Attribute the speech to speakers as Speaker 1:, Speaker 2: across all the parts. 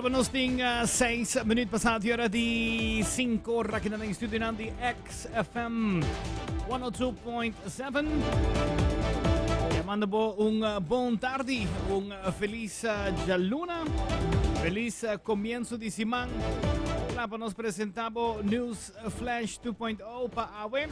Speaker 1: Bueno, nos tin 6 minuut pasá di ora di 5 ora aki na studio nan di XFM 102.7. Yamando bo un bon tardi, un feliz djaluna, feliz comienzo di siman. Kla pa nos presenta bo News Flash 2.0 pa awe.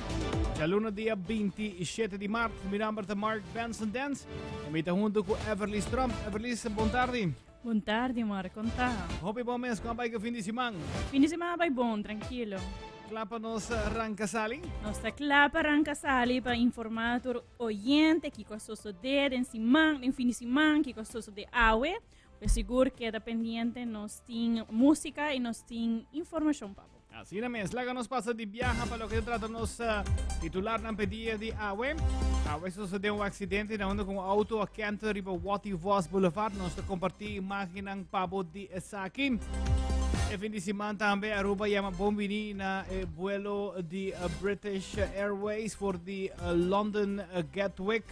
Speaker 1: Djaluna dia 27 di maart. Mi nomber ta Mark Benson Dance. Y mi ta hunto cu Everly Trump. Everly, bon tardi.
Speaker 2: Bon tardi, Mark. Con ta?
Speaker 1: Hopi bon mes, con bai cu fin di siman?
Speaker 2: Fin di siman bai bon, tranquilo.
Speaker 1: Kla pa nos ranca sali?
Speaker 2: Nos ta kla pa ranca sali pa informa tur oyente kiko a sosode den siman, den fin di siman, kiko a sosode awe. Pues sigur keda pendiente, nos tin musica y nos tin informacion pa bo.
Speaker 1: Asina mes, laga nos pasa di biaha pa loke ta trata nos uh, titularnan pe dia di awe. Awe sucede un accidente na unda con un auto a kenter riba Watty Vos Boulevard. Nos ta comparti imagennan pa bo di esaki. E fin di siman tambe Aruba yama bon bini na e vuelo di eh, British Airways for di eh, London eh, Gatwick.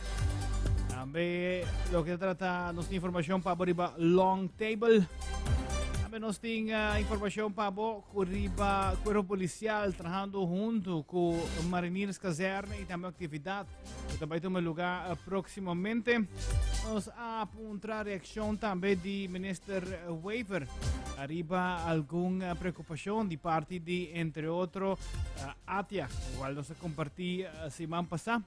Speaker 1: Tambe loke ta trata nos tin informacion pa bo riba Long Table. Tambe nos tin eh, informacion pa bo Cu riba Cuerpo Policial trahando hunto cu Marinierskazerne y tambe actividad cu ta bay tuma lugar proximamente. Nos a puntra reaccion tambe di Minister Wever ariba algun preocupacion di parti di entre otro ATIA, cual nos a comparti siman pasa.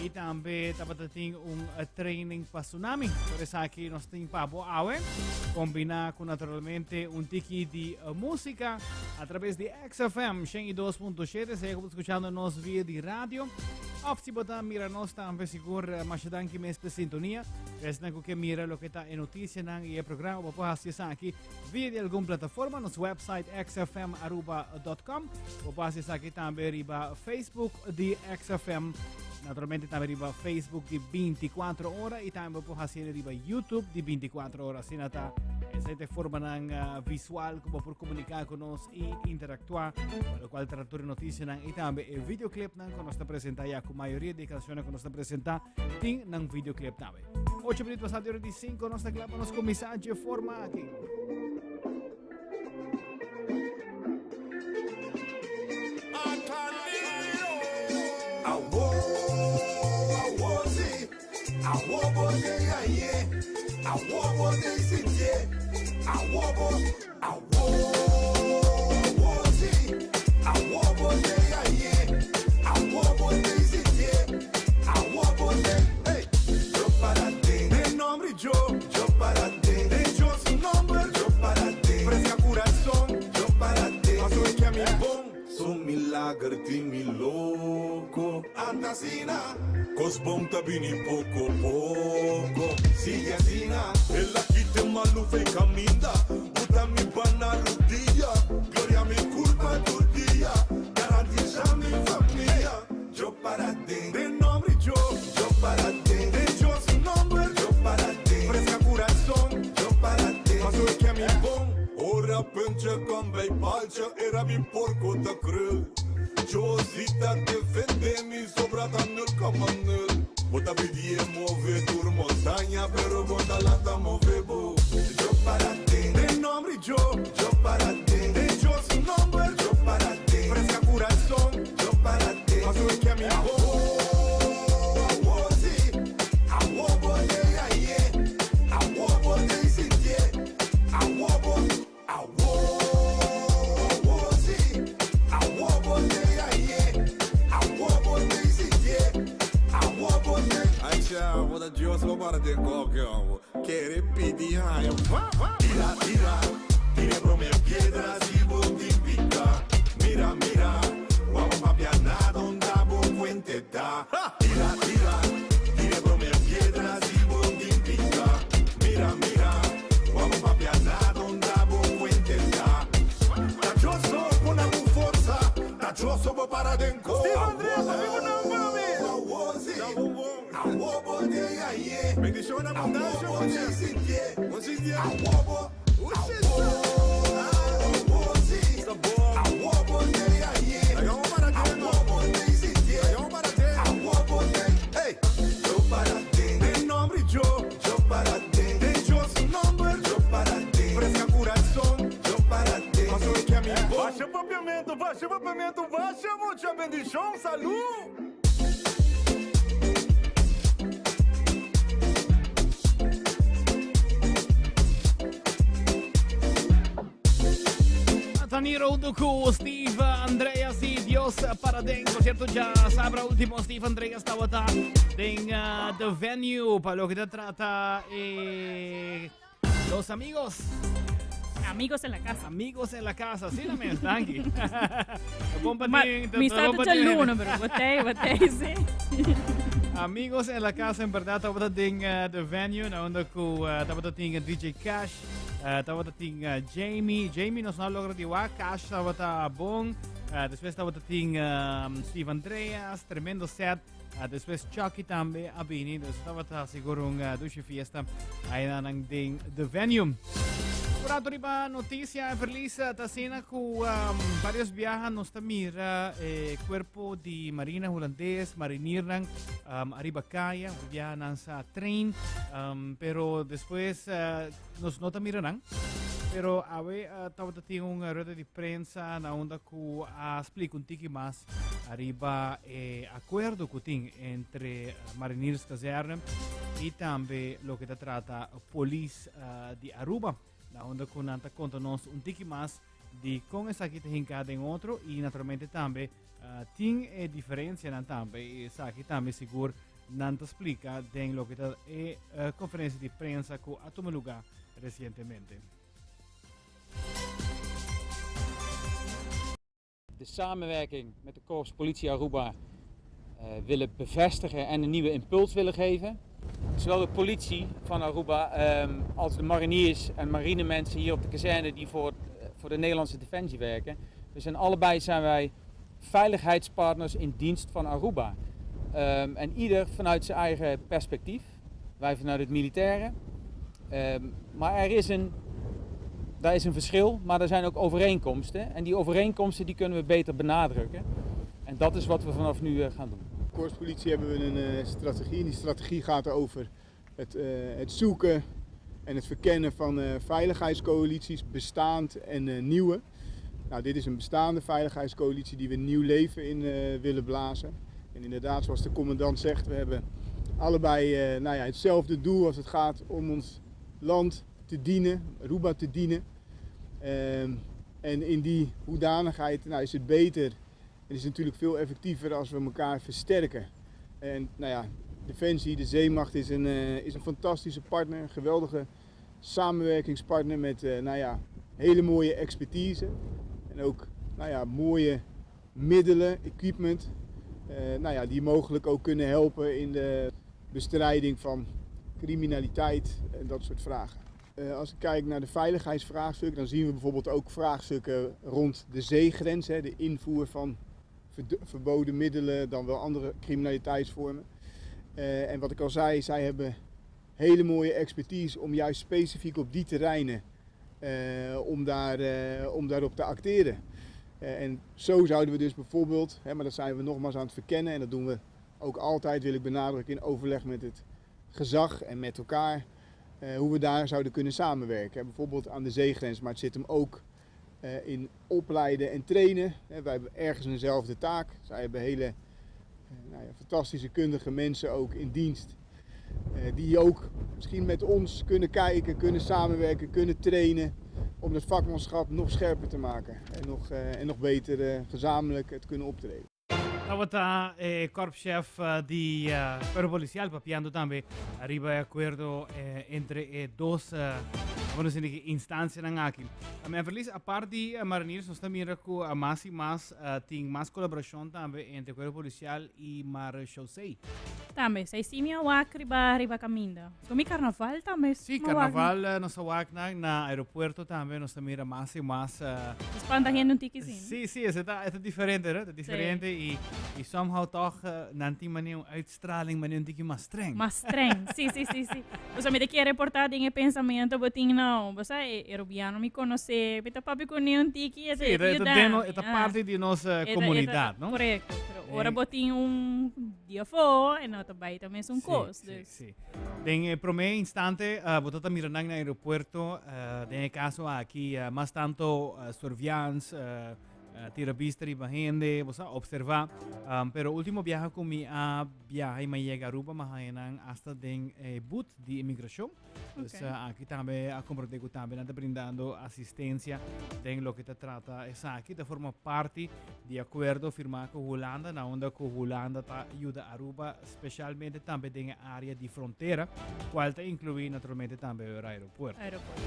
Speaker 1: Y tambe tabata tin un training pa tsunami. Por esaki nos tin pa bo awe, combina cu naturalmente un tiki di musica a través di XFM 102.7. Sea cu bo ta scuchando nos via di radio of si bo ta mira nos tambe sigur masha danki mes pa sintonia. Esnan cu ke mira loke ta e noticianan y e programa bo por haci esaki via di algun plataforma, nos website xfmaruba.com. Bo por haci esaki tambe riba Facebook di XFM. Naturalmente tambe riba Facebook di 24 ora y tambe bo por haci riba YouTube di 24 ora. Asina ta esa e formanan visual cu bo por comunica cu nos y interactua, pa lo cual trata tur e noticianan y tambe e videoclipnan cu nos ta presenta ya cu mayoria di e cancionnan cu nos ta presenta tin nan videoclip tambe. 8 minuut pasado di ora di 5 nos ta cla pa nos cuminsa dje forma aki.
Speaker 3: Su milager tin mi loco. Anda asina. Cos bon ta bini poco poco. Sigui asina. El a kita e malu fei caminda. Buta mi bana rudia. Gloria mi culpa tur dia. Garantisa mi famia. Yo para den. Den nomber di Yo. Yo para den. Den Yo su nomber. Yo para den. Fresca curazon. Yo para den. Paso e ke mi bon. Ora puntje kom bij paaltje era mi porco ta krul. Josita defende mi sobra ta nul koma nul. Bo ta pidi e move tur montaña pero bo ta lanta move bo. Yo para den. Den nomber di Yo. Yo para den. Den Yo su nomber. Yo para den. Fresca curazon. Yo para den. Paso e ke mi bon. Awo si. Awo bo yega ye. Awo bo tei sintié. Awo bo. Awo si. Awo bo yega ye. Awo bo tei sintié. Awo bo tei. Aisha, bo ta Dios bo para den koke hombo. Kere pidi haña. Va, va. Tira, tira, tira e prome piedra si bo tin pica. Mira, mira, wou papia na donda bo cuente ta. Tira, tira, tira e prome piedra si bo tin pica. Mira, mira, wou papia na donda bo cuente ta. Ta djoso pone bo forsa, ta djoso bo para den ko. Steve Andres, amigo nan pa mi. Awo bo te yaye. Bendicion abundancia Awo bo te sintie. Bo sintie. Awo bo. Awo si. Sta bon. Awo bo te yaye. Laga para den. Awo bo te sintie. Laga para den. Awo bo te. Hey. Yo para den. Den nomber di Yo. Yo para den. Den Yo su nomber. Yo para den. Fresca curason. Basha papiamento, basha papiamento, basha mucha bendishon, salú!
Speaker 1: Taniro hunto cu Steve Andreas y Dios para den. Por cierto, djasabra ultimo Steve Andreas tabata den The Venue pa loke ta trata Los Amigos.
Speaker 2: Amigos en la casa.
Speaker 1: Amigos en la casa, sí, la mes, danki. Bon pa
Speaker 2: Ma,
Speaker 1: tin,
Speaker 2: mi
Speaker 1: bon
Speaker 2: sa
Speaker 1: pa
Speaker 2: te
Speaker 1: tin.
Speaker 2: luno, pero botei, botei, sí.
Speaker 1: Amigos en la casa, en verdad, tabata den The Venue, na unda cu tabata tin DJ Cash, tabata tin Jamie, Jamie nos no a logra di wak, Cash tabata bon, despues tabata tin Steve Andreas, tremendo set, despues Chucky tambe a bini, dus tabata sigur un dushi fiesta ahí den The Venue. Un rato riba noticia, Everlisa, ta asina cu varios biaha nos ta mira cuerpo di Marina Hulandes, mariniernan ariba caya, biaha nan sa train, pero despues Nos no ta mira nan, pero awe tabata tin un rueda di prensa na unda cu a splica un tiki mas ariba e acuerdo cu tin entre Marinierskazerne y tambe loke ta trata polis di Aruba, na unda cu nan ta conta nos un tiki mas di con esaki ta hinca den otro y naturalmente tambe tin e diferencianan tambe y esaki tambe sigur nan ta splica den loke ta e conferencia di prensa cu a tuma lugar recientemente.
Speaker 4: De samenwerking met de Korps Politie Aruba willen bevestigen en een nieuwe impuls willen geven. Zowel de politie van Aruba als de mariniers en marinemensen hier op de kazerne die voor, voor de Nederlandse Defensie werken. We zijn allebei zijn wij veiligheidspartners in dienst van Aruba. En ieder vanuit zijn eigen perspectief. Wij vanuit het militaire. Maar er is een, daar is een verschil, maar er zijn ook overeenkomsten. En die overeenkomsten die kunnen we beter benadrukken. En dat is wat we vanaf nu gaan doen.
Speaker 5: Korpspolitie hebben we een strategie. En die strategie gaat over het, het zoeken en het verkennen van veiligheidscoalities, bestaand en nieuwe. Nou, dit is een bestaande veiligheidscoalitie die we nieuw leven in willen blazen. En inderdaad, zoals de commandant zegt, we hebben allebei nou ja, hetzelfde doel als het gaat om ons land te dienen, Aruba te dienen. En in die hoedanigheid, nou, is het beter en is het natuurlijk veel effectiever als we elkaar versterken. En nou ja, Defensie, de Zeemacht is een fantastische partner, een geweldige samenwerkingspartner met nou ja, hele mooie expertise. En ook, nou ja, mooie middelen, equipment, nou ja, die mogelijk ook kunnen helpen in de bestrijding van criminaliteit en dat soort vragen. Als ik kijk naar de veiligheidsvraagstukken, dan zien we bijvoorbeeld ook vraagstukken rond de zeegrens, hè, de invoer van verboden middelen, dan wel andere criminaliteitsvormen. En wat ik al zei, zij hebben hele mooie expertise om juist specifiek op die terreinen om daarop te acteren. En zo zouden we dus bijvoorbeeld, hè, maar dat zijn we nogmaals aan het verkennen en dat doen we ook altijd, wil ik benadrukken, in overleg met het gezag en met elkaar, hoe we daar zouden kunnen samenwerken. Hè, bijvoorbeeld aan de zeegrens, maar het zit hem ook in opleiden en trainen. Hè, wij hebben ergens eenzelfde taak. Zij hebben hele nou ja, fantastische kundige mensen ook in dienst. Die ook misschien met ons kunnen kijken, kunnen samenwerken, kunnen trainen om het vakmanschap nog scherper te maken en nog beter gezamenlijk het kunnen optreden.
Speaker 1: Tabata e korpschef di Cuerpo Policial papiando tambe ariba e acuerdo entre e dos bueno, sini que instancianan aki. Mi verlies apart di mariniers nos ta mira cu mas y mas tin mas colaboracion tambe entre Cuerpo Policial y Marechaussee.
Speaker 2: Tambe, esei sí mi a wak riba riba caminda. So mi carnaval tambe.
Speaker 1: Sí,
Speaker 2: mi a wak.
Speaker 1: Carnaval nos a wak nan na aeropuerto tambe nos ta mira mas y mas.
Speaker 2: Spanta hende un tiki sí, no?
Speaker 1: Sí, sí, ese ta, ta diferente, no? Ta diferente y, y somehow toch nan tin manera un uitstraling, manera un tiki mas streng.
Speaker 2: Mas streng, sí, sí, sí, sí. Osea, mi ta kier reporta den e pensamiento bo tin na. no, bo sa e Rubiano mi conoce, mi ta papia cu ne un tiki, e ta
Speaker 1: Sí,
Speaker 2: e ta
Speaker 1: e ta
Speaker 2: yuda
Speaker 1: den,
Speaker 2: mi,
Speaker 1: e ta
Speaker 2: ah.
Speaker 1: parti di nos
Speaker 2: E ta- e ta-
Speaker 1: comunidad, no?
Speaker 2: Correcto, pero ora
Speaker 1: Eh.
Speaker 2: bo tin un di afo, e no ta bai ta mesun
Speaker 1: Sí,
Speaker 2: cos,
Speaker 1: sí,
Speaker 2: dus.
Speaker 1: sí. Den e prome instante, bo ta ta mira nan na aeropuerto, den e caso aki, mas tanto surveillance, Tira bista riba hende, bo sa observa. Pero ultimo biaha ku mi a biaha i mi a yega Aruba, mi a haña nan hasta den e boot di inmigrashon. Dus
Speaker 2: Okay.
Speaker 1: aki tambe a komprondé ku tambe nan ta brindando asistensia den loke ta trata esaki. Ta forma parti di akuerdo firmá ku Hulanda, na unda ku Hulanda ta yuda Aruba spesialmente tambe den e área di frontera, kual ta inkluí naturalmente tambe e aeropuerto.
Speaker 2: Aeropuerto.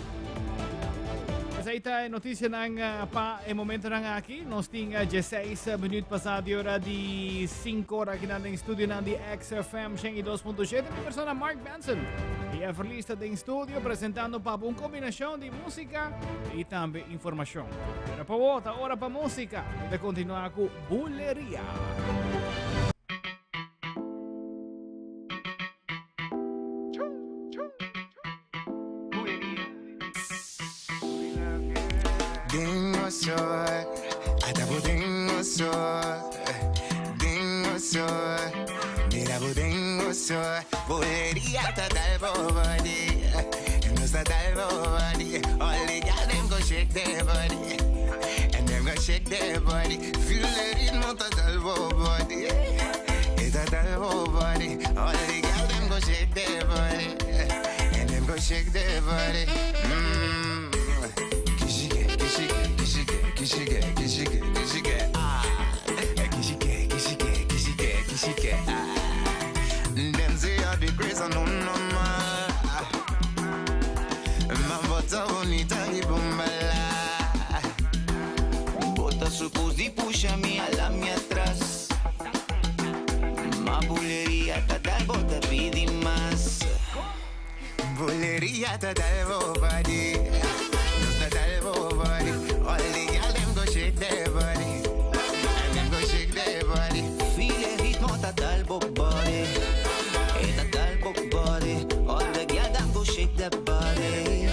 Speaker 1: Esei ta e noticianan eh, pa e momentonan aki. Nos tin eh, 16 minuut pasá di ora di 5 ora aki nan den studio nan di XFM 102.7. Mi persona Mark Benson y Everly ta den studio presentando pa un combinacion di música y tambe informacion. Pero pa bo, ta ora pa música. Y ta continua cu Buleria.
Speaker 6: Den sol, ata bo den sol, den sol, mira bo den sol, buleria ta dal bo body, nos ta dal bo body, all the gyal dem go shake their body, and them go shake their body, feel the ritmo ta dal bo body, e ta dal bo body, all the gyal dem go shake their body, and them go shake their body. Kishike, kishike, kishike, kishike, kishike, kishike, ah. Kishike, kishike, kishike, kishike, ah. Them say all the grace are no normal. Man, but I bonita y bombala.
Speaker 7: Bota su di pusha mi ala mi atras. Ma buleria ta dal bota pidi mas.
Speaker 6: Buleria ta dal bo body. Nos ta dal bo body. All the gyal dem go shake their body. And them go shake their body.
Speaker 7: Feel el ritmo ta dal bo body. E ta dal bo body. All the gyal dem go shake their body.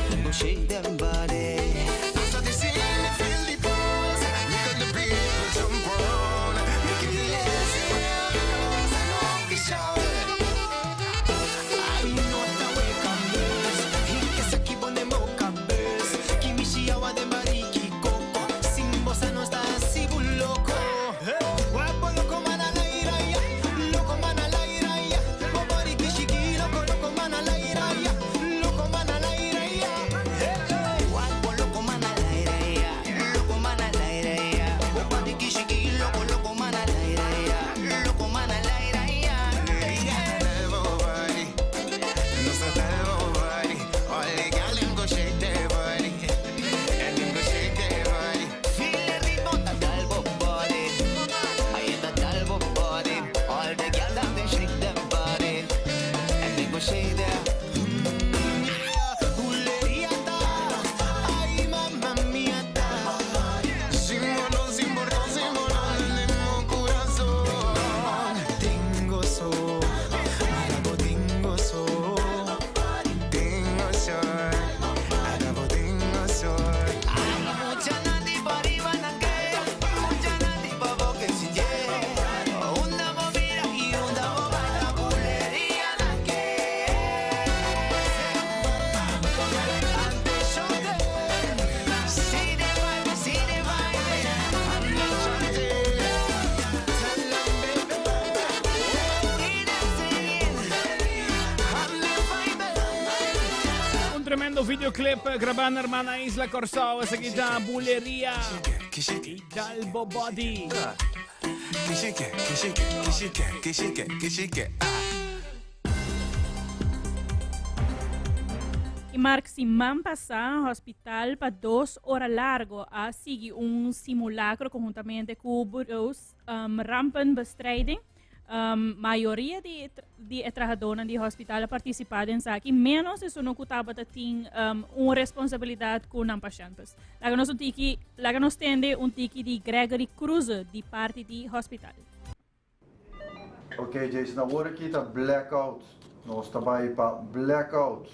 Speaker 7: Dem go shake their body.
Speaker 6: So they see me feel the pulse. Make all the people jump around. Make it lazy because I know we shout.
Speaker 7: I know the way come Hike bone moka bers. Kimishi awa de mariki koko. Sin bossa no está así loco. Guapo loco mana la ira ya. Loco mana la ira ya. Bobori kishiki loco loco mana la ira ya. Loco mana la ira ya. Guapo loco mana la ira ya. Loco mana la ira ya. Bobori kishiki loco loco mana la ira ya. Loco mana la ira ya.
Speaker 6: Buleria ta dal bo body. Nos ta dal bo body. All the gyal dem go shake their body. And them go shake their body.
Speaker 7: Feel el ritmo ta dal bo body. Ahí está dal bo body. All the gyal down they shake their body. And they go shake their
Speaker 6: Buleria ta, ay mamma mia ta. Simbolón, simbolón, simbolón de mi corazón. Tengo sol, mira bo tengo sol. Tengo sol, ahora bo tengo sol.
Speaker 7: Ay, mucha nandi pa riba na ke, mucha nandi pa boke sinje. Una movida y una bobada, buleria na ke. Antes yo te, si de baile, si de baile, antes yo te. Tell 'em, baby, y de seguir, I'm the vibe.
Speaker 1: Un tremendo videoclip grabá na hermana Isla Kòrsou. Esaki ta Buleria.
Speaker 6: Kishike,
Speaker 1: Dal bo body.
Speaker 6: kishike, kishike, kishike, kishike, kishike, ah.
Speaker 2: I Mark siman pasá hospital pa 2 ora largu a sigui un simulakro konhuntamente ku Bureau Rampenbestrijding. Mayoria di trahadónan di hospital a partisipá den esaki, menos esun ku tabata tin un responsabilidat ku nan pashènt. Laga nos un tiki, laga nos tende un tiki di Gregory Cruz di parti di hospital.
Speaker 8: Ok, Jason, awor aki ta blackout. Nos ta bai pa blackout.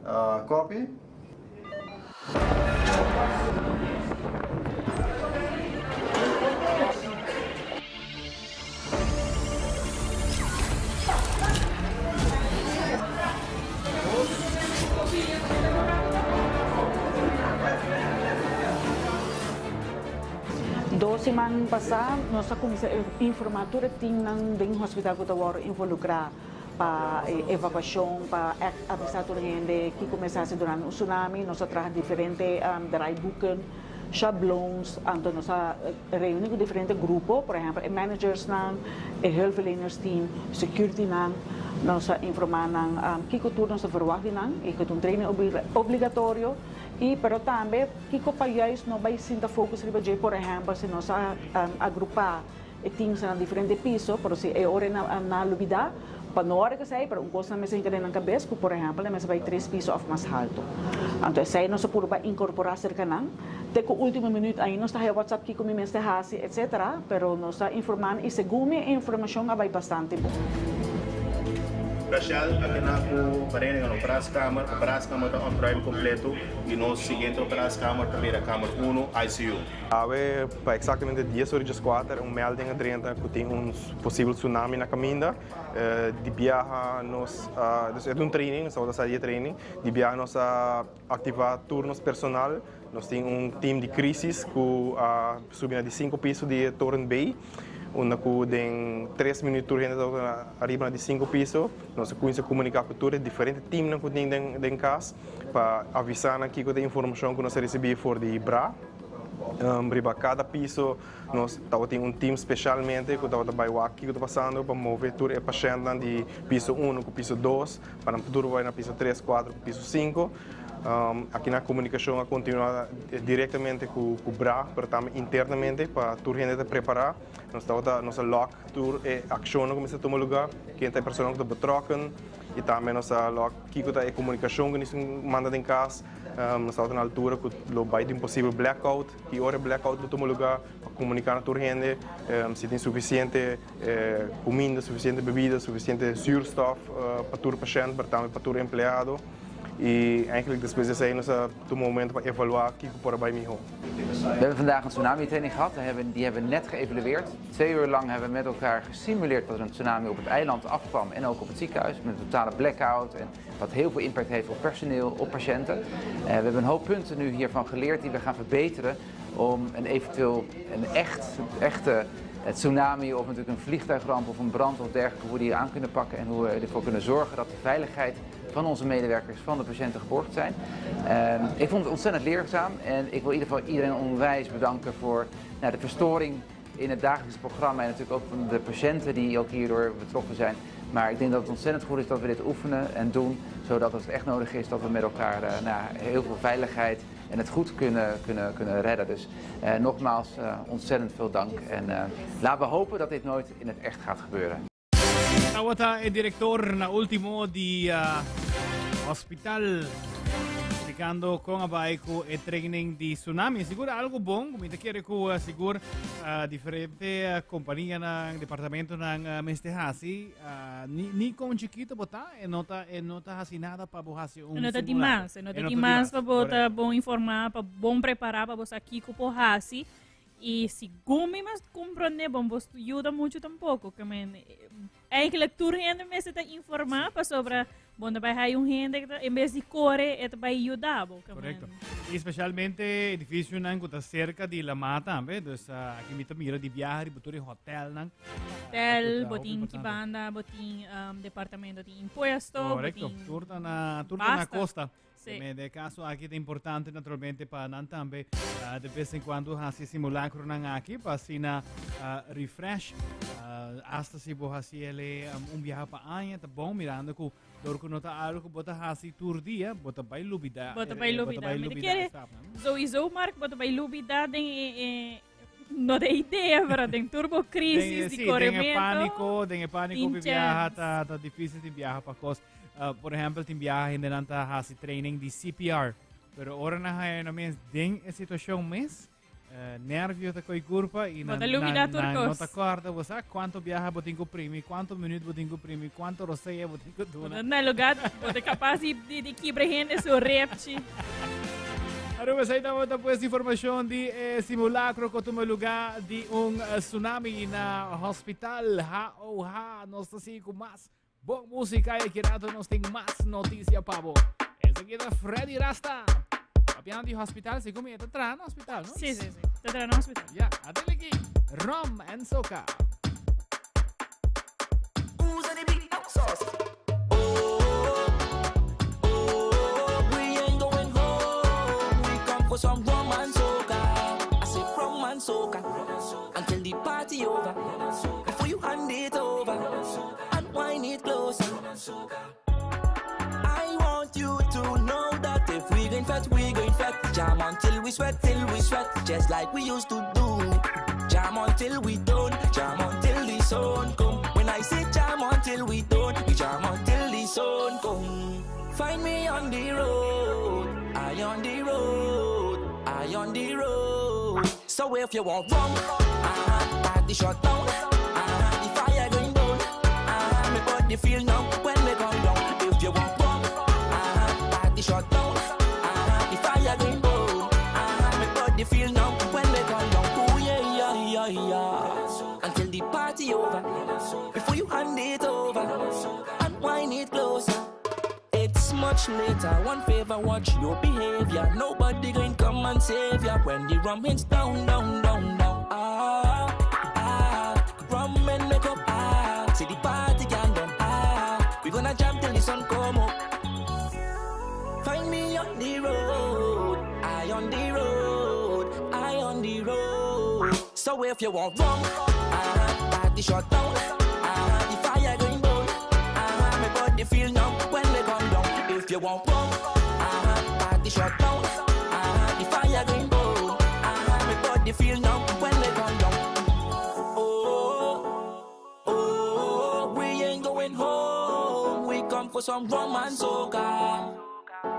Speaker 8: Copy.
Speaker 9: Dos siman pasá nos a kuminsá informá tur e timnan den hospital ku ta wòrdu involukrá pa e evakuashon, pa ègt avisá tur hende kiko mester hasi durante un tsunami. Nos a traha diferente draaiboeken, shablons, anto nos a reuní ku diferente grupo, por ehèmpel e managersnan, e hulpverlenersteam, securitynan. Nos a informá nan kiko tur nos ta verwagt di nan i ku ta un training obligatorio i pero tambe kiko pa juist no bai sinta focus riba dje, por ehèmpel si nos a agrupá e teamsnan na diferente piso, pero si e ora nan a lubidá, pa no ora esei, pero un kos nan mester hinka den nan kabes ku por ehèmpel nan mester bai tres piso òf mas haltu. Anto esei nos a purba inkorporá serka nan. Te ku último minüt ainda nos ta haya whatsapp kiko mi mester hasi etsetera, pero nos ta informá nan i segun mi e informashon a bai bastante bon.
Speaker 8: Rachel a keda ku vereniging operatiekamer. Operatiekamer ta ontruim kompleto i nos siguiente operatiekamer ta bira kamer uno, ICU.
Speaker 10: Awe pa exactamente dies ora y diescuater un melding a drenta cu tin un posibel tsunami na caminda. Di biaha nos a, dus e ta un training, nos tabata sa di e training. Di biaha nos a activa tur nos personal. Nos tin un team di crisis cu a subi na di cinco piso di e toren B, unda cu den tres minuut tur hende tabata ariba na di cinco piso. Nos a cuminsa comunica cu tur e diferente teamnan cu tin den cas pa avisa nan kico ta e informacion cu nos a ricibi for di bra. Riba kada piso nos tabatin un team specialmente ku tabata bai wak kiko ta pasando pa move tur e pashèntnan di piso uno ku piso dos pa nan tur bai na piso tres, kuater ku piso sinku. Aki nan komunikashon a kontinuá direktamente ku bra pero tambe internamente pa tur hende ta prepará. Nos tabata nos a lòk tur e akshonnan ku mester tuma lugá, ken ta e personanan ku ta betrokken i tambe nos a lòk kiko ta e komunikashon ku mester manda den kas. Nos tabata na altura ku lo bai di un posibel blackout. Ki ora e blackout lo tuma lugá pa komuniká na tur hende si tin sufisiente kuminda, sufisiente bebida, sufisiente zuurstof pa tur pashènt, pero tambe pa tur empleado. I eigenlijk despues di esei nos a tuma un momento pa evaluá kiko por a bai mihó.
Speaker 11: We hebben vandaag een tsunami training gehad. We hebben, die hebben we net geëvalueerd. Twee uur lang hebben we met elkaar gesimuleerd dat er een tsunami op het eiland afkwam en ook op het ziekenhuis. Met een totale blackout en wat heel veel impact heeft op personeel, op patiënten. Eh, we hebben een hoop punten nu hiervan geleerd die we gaan verbeteren om een eventueel een echt, echte tsunami of natuurlijk een vliegtuigramp of een brand of dergelijke, hoe we die aan kunnen pakken en hoe we ervoor kunnen zorgen dat de veiligheid van onze medewerkers, van de patiënten geborgd zijn. Ehm, ik vond het ontzettend leerzaam en ik wil in ieder geval iedereen onwijs bedanken voor nou, de verstoring in het dagelijkse programma en natuurlijk ook van de patiënten die ook hierdoor betrokken zijn. Maar ik denk dat het ontzettend goed is dat we dit oefenen en doen, zodat als het echt nodig is dat we met elkaar uh, nou, heel veel veiligheid en het goed kunnen, kunnen, kunnen redden. Dus uh, nogmaals uh, ontzettend veel dank en laten we hopen dat dit nooit in het echt gaat gebeuren.
Speaker 1: Tabata e director na ultimo di hospital explicando con a bai cu e training di tsunami. Sigur algo bon, mi ta kere cu sigur diferente companianan, departamentonan mester hasi. Ni, ni con chiquito bo ta, e no ta, e no ta hasi nada pa bo hasi un
Speaker 2: E no ta di
Speaker 1: simulacro.
Speaker 2: mas, e no ta di mas pa bo ta bon informa, pa bon prepara pa bo sa kico por hasi. Y segun mi mas comprende, bon, bos yuda mucho tampoco. Que men, eigenlijk tur hende mester ta informa pasobra bon ta bai hay un hende que ta, en vez di core, e ta bai yuda bo. Que
Speaker 1: Correcto.
Speaker 2: men,
Speaker 1: Y especialmente edificionan cu ta cerca di la mar tambe. Dus aki mi ta mira di biaha riba tur e hotelnan.
Speaker 2: Hotel,
Speaker 1: Cu ta
Speaker 2: bo
Speaker 1: hopi
Speaker 2: tin
Speaker 1: importante.
Speaker 2: kibanda, bo tin departamento di impuesto, bo
Speaker 1: Correcto.
Speaker 2: tin
Speaker 1: Tur ta na, tur ta na
Speaker 2: basta.
Speaker 1: costa.
Speaker 2: Sí.
Speaker 1: Me de caso aki ta importante naturalmente pa nan tambe uh, de vez en cuando hasi simulacronan aki pa asina uh, refresh. Uh, hasta si bo hasi ele um, un viaje pa aña ta bon mirando ku door ku no ta algo ku bo ta hasi tur dia, bo ta bai lubida.
Speaker 2: Bo ta bai
Speaker 1: eh, bo ta
Speaker 2: lubida.
Speaker 1: bai
Speaker 2: Mi te
Speaker 1: lubida
Speaker 2: quiere-
Speaker 1: stapnan.
Speaker 2: Sowieso, Mark, bo ta bai lubida den e, e, no de idea, pero den turbo crisis
Speaker 1: Den,
Speaker 2: di
Speaker 1: sí, den e
Speaker 2: corremento.
Speaker 1: pánico, den e pánico
Speaker 2: Tin
Speaker 1: pi viaja
Speaker 2: chance.
Speaker 1: ta, ta difícil tin viaja pa kos. Uh, por ehempel, tin biaha hendenan ta hasi training di CPR. Pero ora nan haya nan mes den e situacion mes, Eh, nervio ta koi curpa y
Speaker 2: na, na,
Speaker 1: na, no ta corda. Bo sa cuanto biaha bo tin ku primi, cuanto minuut bo tin ku primi, cuanto rosea bo tin ku duna.
Speaker 2: Na lugar, bo ta capaz di, di, di kibra hende su repchi.
Speaker 1: Aruba, esei tabata pues informacion di eh, simulacro cu tuma lugar di un eh, tsunami na hospital. Ha oh ha, nos ta sigui cu mas bon música y aki rato nos tin mas noticia pa bo. Esaki ta Freddy Rasta. Papiando di hospital, segun mi, e ta traha na hospital, no?
Speaker 2: Sí, sí, sí. Ta traha na hospital.
Speaker 1: Ja, atele aki. Rum and Soca.
Speaker 7: Usa di Big Mac sauce. Oh, oh, we ain't going home. We come for some rum and soca. I say rum and soca until the party over. Before you hand it over and wine it closer. I want you to know that if we going fat, we going fat. Jam until we sweat, till we sweat, just like we used to do. Jam until we don't, jam until the sun come. When I say jam until we don't, we jam until the sun come. Find me on the road, I on the road, I on the road. So if you want rum, uh-huh, party shut down, uh-huh, the fire going down, uh-huh, me body feel numb when me come down. If you want rum, uh-huh, party shut down, uh-huh, the fire going down, uh-huh, me body feel numb when me come down. Ooh yeah yeah yeah yeah, until the party over. Before you hand it over and wind it closer. It's much later. One favor, watch your behavior. Nobody going come and save ya when the rum hits down, down, down, down. Ah, ah, rum and make up. Ah, see the party can done. Ah, we gonna jam till the sun come up. Find me on the road. I on the road. I on the road. So if you want rum, ah, party shut down. Ah, the fire going down. Ah, my body feel numb when we come down. If you want rum, ah, party shut down. Ah, the fire going down. Ah, my body feel numb when we come down. Oh, oh, we ain't going home. We come for some rum and soca.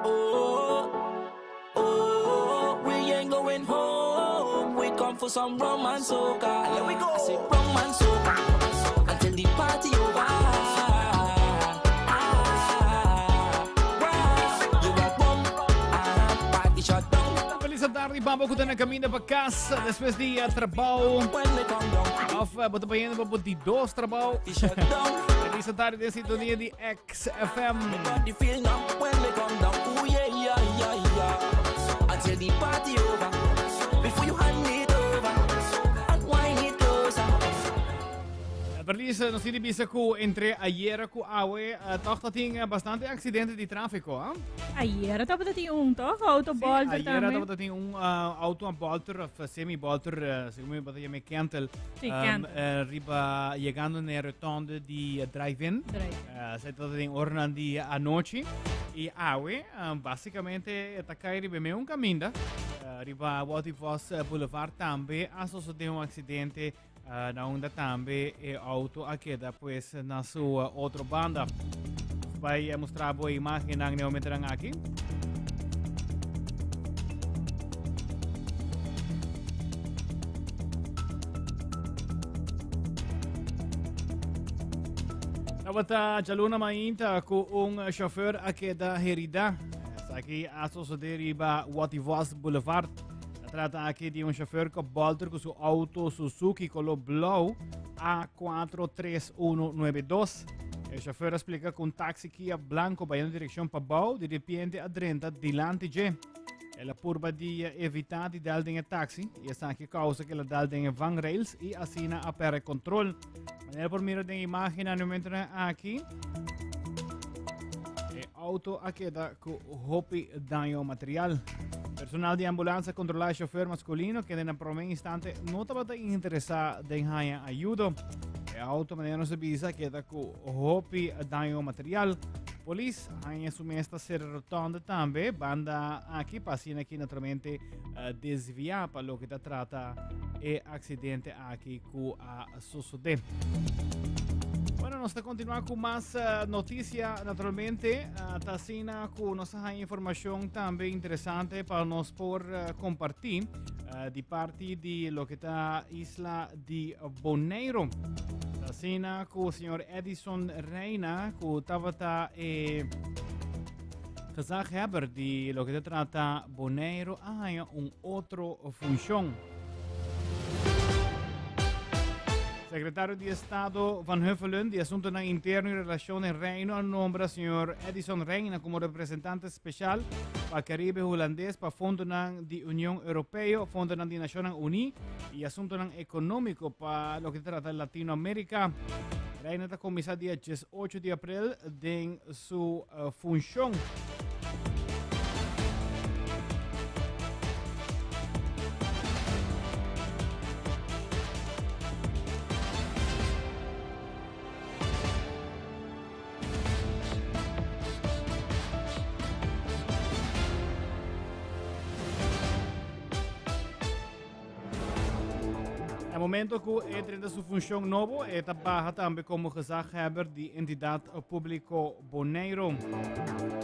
Speaker 7: Oh, oh, we ain't going home. We come for some rum and soca. And let we go. I say rum and soca until the party over. Ah, wow. You want rum? Ah, party shut down.
Speaker 1: Feliz tarde, Babo, ku ta na caminda pa cas despues di eh, trabou. Of eh, bo ta bayendo pa bo di dos trabou. Feliz tarde den sintonia di XFM.
Speaker 7: Body feel numb when me come down. Ooh yeah yeah yeah yeah. Until the party over. Before you hand it over and wind it closer.
Speaker 1: Berlies, nos tin di bisa ku entre ayera ku awe eh, toch ta tin eh, bastante accidente di tráfico, ah?
Speaker 2: Ayera tabata tin un toch? Auto bolter
Speaker 1: Ayera
Speaker 2: tambe.
Speaker 1: tabata tin un eh, auto a bolter of semi bolter, eh, segun mi bata yama kentel.
Speaker 2: Sí,
Speaker 1: Um,
Speaker 2: kentel.
Speaker 1: eh, riba yegando na e rotonde di eh, drive-in.
Speaker 2: Drive-in.
Speaker 1: Eh, se trata den oranan di anochi. Y awe, eh, basicamente, ta cai riba meun caminda. Eh, riba Walter Vos eh, Boulevard tambe a sucede un accidente eh, na unda tambe e auto a keda pues na su eh, otro banda. Bai eh, mostra bo imagennan ne momentonan aki. Tabata djaluna mainta ku un chauffeur a keda herida. Esaki a sosode riba Wativos Boulevard. Ta trata aki di un chauffeur ku bolter ku su auto Suzuki color blauw A43192. E chauffeur a splika ku un taxi Kia blanco bayendo direccion pa bou, di repente a drenta dilanti dje. El a purba di evita di dal den e taxi y esaki causa que el a dal den e vangrails y asina a perde control. Manera por mira den imagen na momento aki, e auto a keda cu hopi daño material. Personal di ambulance a controla e chauffeur masculino, kende na prome instante no tabata interesa den haya ayudo. E auto, manera nos a bisa, keda cu hopi daño material. Polis haña su mes ta sera rotonde tambe banda aki pa asina aki naturalmente eh, desvia pa loke ta trata e accidente aki cu a sosode. Bueno, nos ta continua cu mas eh, noticia naturalmente. Uh, ta asina cu nos haña informacion tambe interesante pa nos por eh, comparti. Di parti di loke ta isla di Boneiro. Asina ku señor Edison Reina, ku tabata e gezaghebber di loke ta trata Boneiro, a haña un otro funshon. Secretario di Estado Van Huffelen di Asuntonan Interno y Relacion den Reino a nombra señor Edison Reina como representante special pa Caribe Hulandes pa fondonan di Union Europeo, fondonan di Nacionnan Uní y asuntonan económico pa loke ta trata Latinoamérica. Reina ta cuminsa dia 18 di april den su uh, funcion. Na momento ku e drenta su funshon nobo, e ta baha tambe komo gezaghebber di Entidat Públiko Boneiru.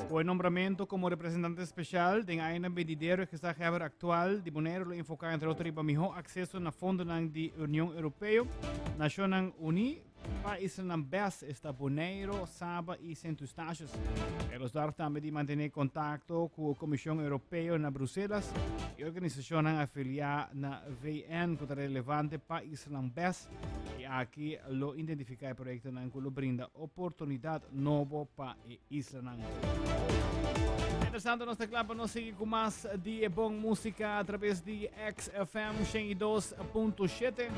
Speaker 1: Ku e nombramentu komo representante spesial den añanan benidero, e gezaghebber aktual di Boneiru lo enfoká entre otro riba mihó akseso na fondonan di Union Europeo, Nashonnan Uní, Pa islanan bes esta Boneiro, Saba y Sint Eustatius. E lo zorg tambe di mantene contacto cu Comision Europeo na Bruselas y organisacionnan afilia na VN cu ta relevante pa islanan bes y aki lo identifica e proyectonan cu lo brinda oportunidad nobo pa e islanan. Mientras tanto nos ta kla pa nos sigui cu mas di e bon musica a traves di XFM 102.7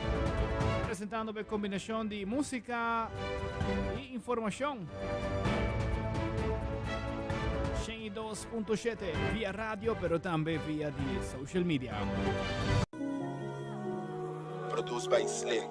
Speaker 1: presentando e combinacion di musica y informacion. 102.7 via radio pero tambe via di social media.
Speaker 6: Produced by Slick.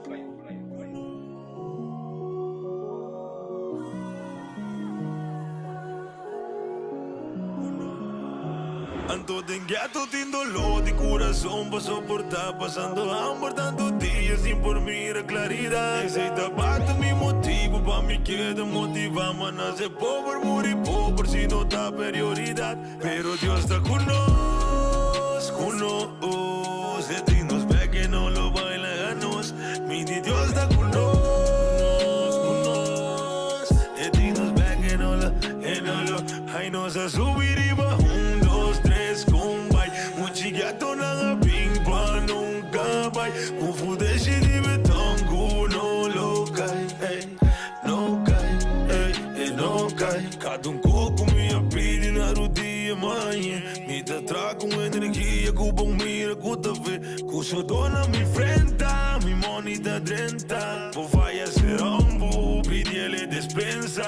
Speaker 3: Anto den ghetto tin dolor di corazon pa soporta Pasando hamber tanto dia sin por mira claridad Esey tabata mi motibo pa mi keda motiva Ma nace pober muri pober si no ta prioridad Pero Dios ta cu nos, cu nos E tin nos bek e no lo bay laga nos Mi di Dios ta cu nos, cu nos E tin nos bek e no lo, e no lo Ay nos a subi riba un, dos, tres, con bay Muchi gatonan a bin pa nunca bay Cu fudeshi di beton cu no lo cay, ey No cay, ey, e no cay Cada un coco mi a pidi na rudia mañe Mi ta tra cu energia cu bon mira cu ta ve Cu sodor na mi frenta, mi money ta drenta Bo faya ser hombo, pidi el e despensa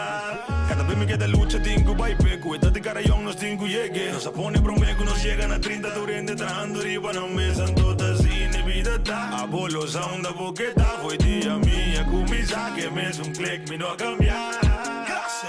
Speaker 3: Cada be mi keda lucha tin cu bay pe Cu e ta di carayon nos tin cu yege Nos a pone prome cu nos yega na 30 Tur hende trahando riba nan mes Anto ta asina e bida ta Abo lo sa unda bo keda Fo'i dia mi a cuminsa Ke mesun click mi no a cambia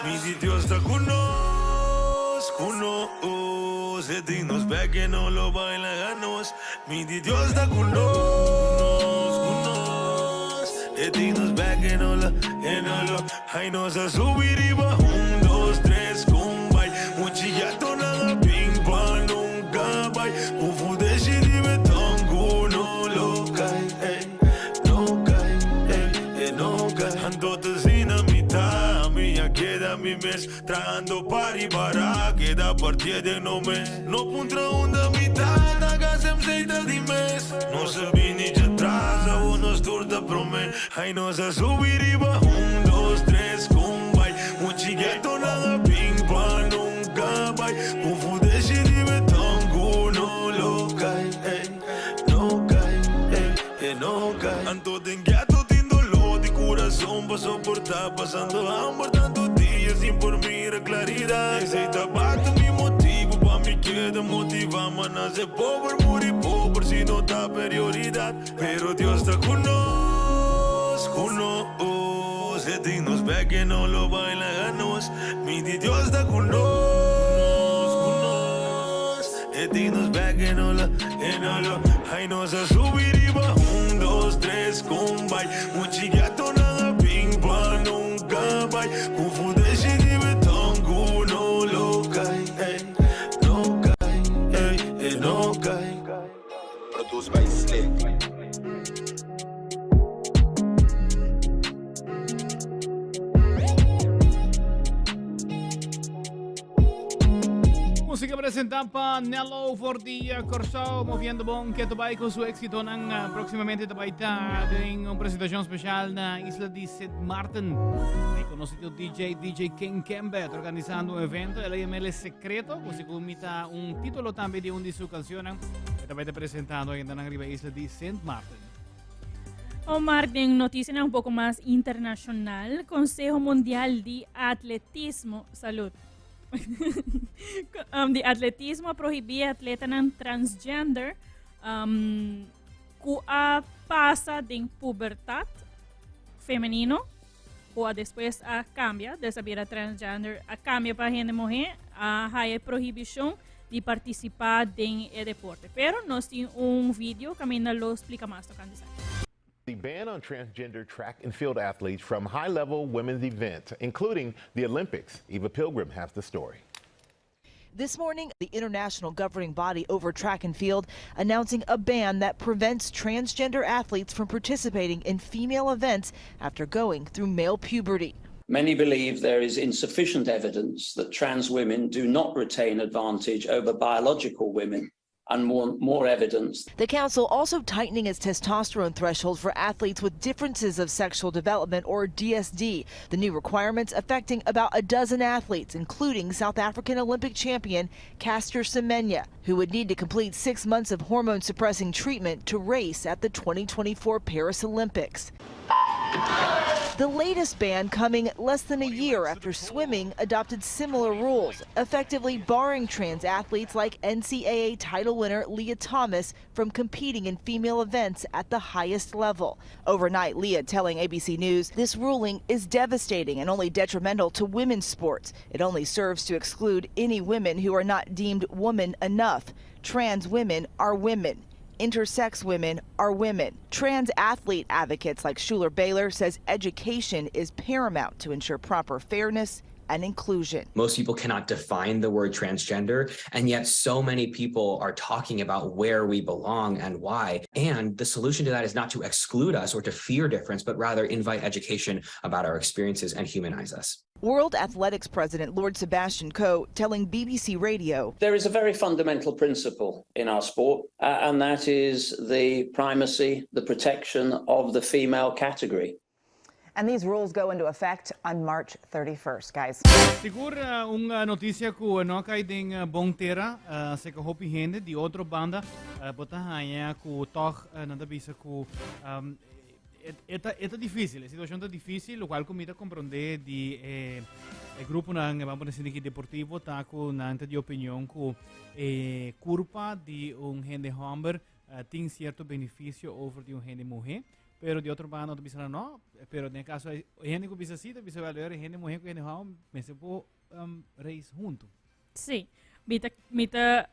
Speaker 3: Mi di Dios ta cu nos, cu nos E tin nos bek e no lo bay laga nos Mi di Dios ta cu nos, cu nos E tin nos bek e no lo, e no lo Ay nos a subi riba un, dos, tres, con bay Muchi gatonan a bin pa nunca bay Cu fudeshi di beton cu no lo cay, ey No cay, ey, e no cay Anto ta asina mi ta, mi a keda mi mes Trahando pa riba ra, keda partié den no mes No puntra unda mi ta, ta gasem seita di mes Nos a bini djatras, awo nos tur ta prome Ay nos a subi riba un, dos, tres, con bay Muchi getonan a bin pa nunca bay Cu fudeshi di beton cu no lo cay, ey No cay, ey, e no cay Anto den ghetto tin dolor di curazon pa soporta Pasando hamber tanto dia sin por mira claridad Esey tabata mi motibo pa mi keda motiva Ma nace pober muri pober si no ta prioridad Pero Dios ta cu nos, cu nos E tin nos bek e no lo bay laga nos Mi di Dios ta cu nos, cu nos E tin nos bek e no lo, e no lo Ay nos a subi riba un, dos, tres, con bay Muchi gatonan a bin pa nunca bay Cu fudeshi di beton cu no lo cay, ey No cay, ey, e no cay.
Speaker 6: dos bai slick.
Speaker 1: Música presentá pa Nello for di Kòrsou, moviendo bon keto bai ku su éxitonan. Próximamente ta bai ta den un presentacion special na isla di Sint Maarten. E conocido DJ DJ King Kembe ta organizando un evento, el a yama El Secreto, ku segun mi ta un título tambe di un di su cancionnan. E ta bai ta presentando ainda nan riba isla di Sint Maarten.
Speaker 2: Omar, den noticianan un poco mas internacional, Conseho Mundial di Atletismo, salud, um, di atletismo a prohibí atletanan transgender um, ku a pasa den pubertad femenino ku a despues a cambia, des a bira transgender, a cambia pa hende muhé, a haya prohibicion di participa den e deporte. Pero nos tin un video caminda lo splica mas tocante esaki.
Speaker 12: The ban on transgender track and field athletes from high level women's events, including the Olympics. Eva Pilgrim has the story.
Speaker 13: This morning, the international governing body over track and field announcing a ban that prevents transgender athletes from participating in female events after going through male puberty.
Speaker 14: Many believe there is insufficient evidence that trans women do not retain advantage over biological women and more, more evidence.
Speaker 13: The council also tightening its testosterone threshold for athletes with differences of sexual development or DSD. The new requirements affecting about a dozen athletes, including South African Olympic champion Caster Semenya, who would need to complete six months of hormone suppressing treatment to race at the 2024 Paris Olympics. The latest ban coming less than a year after swimming adopted similar rules, effectively barring trans athletes like NCAA title winner Lia Thomas from competing in female events at the highest level. Overnight, Lia telling ABC News this ruling is devastating and only detrimental to women's sports. It only serves to exclude any women who are not deemed woman enough. Trans women are women intersex women are women. Trans athlete advocates like Schuler Baylor says education is paramount to ensure proper fairness and inclusion.
Speaker 15: Most people cannot define the word transgender, and yet so many people are talking about where we belong and why. And the solution to that is not to exclude us or to fear difference, but rather invite education about our experiences and humanize us.
Speaker 13: World Athletics President Lord Sebastian Coe telling BBC Radio
Speaker 14: There is a very fundamental principle in our sport, uh, and that is the primacy, the protection of the female category.
Speaker 13: And these rules go into effect on March 31st, guys.
Speaker 1: Sigur un noticia cu no a cay den bon tera, seca hopi hende di otro banda bo ta haña cu toch nan ta bisa cu e ta e ta dificil, e situacion ta dificil, locual cu mi ta comprende di e e gruponan, ban pone asina aki, deportivo ta cu nan ta di opinion cu e curpa di un hende homber tin cierto beneficio over di un hende muhe. Pero di otro banda ta bisa no, pero den caso e hende ku bisa si ta bisa wel e hende muher ku hende homber mester por um, race hunto.
Speaker 2: Sí. Mi ta, mi ta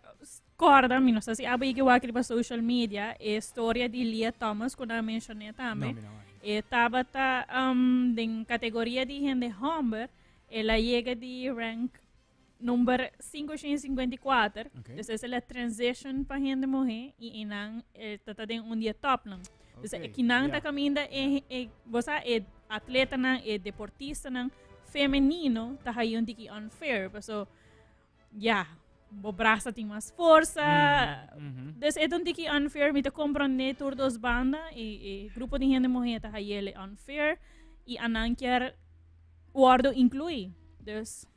Speaker 2: corda, mi no sa si abo yega wak riba social media, e storia di Lia Thomas ku nan mencioné tambe.
Speaker 1: No, mi no wak.
Speaker 2: E tabata um, den categoria di hende homber, el a yega di rank number 554. Okay. Dus es la transition pa hende muhé y inan eh, ta den un dia topnan. Dus okay. kinan ta caminda e, e, bosa e atletanan, e deportistanan femenino ta hayi un tiki unfair. Paso, ja, bo brasa tin mas forsa. Mm -hmm. Dus e un tiki unfair, mi ta comprende tur dos banda e, e grupo di hende muhé ta hayi unfair y anan kier wordo inclui. Dus,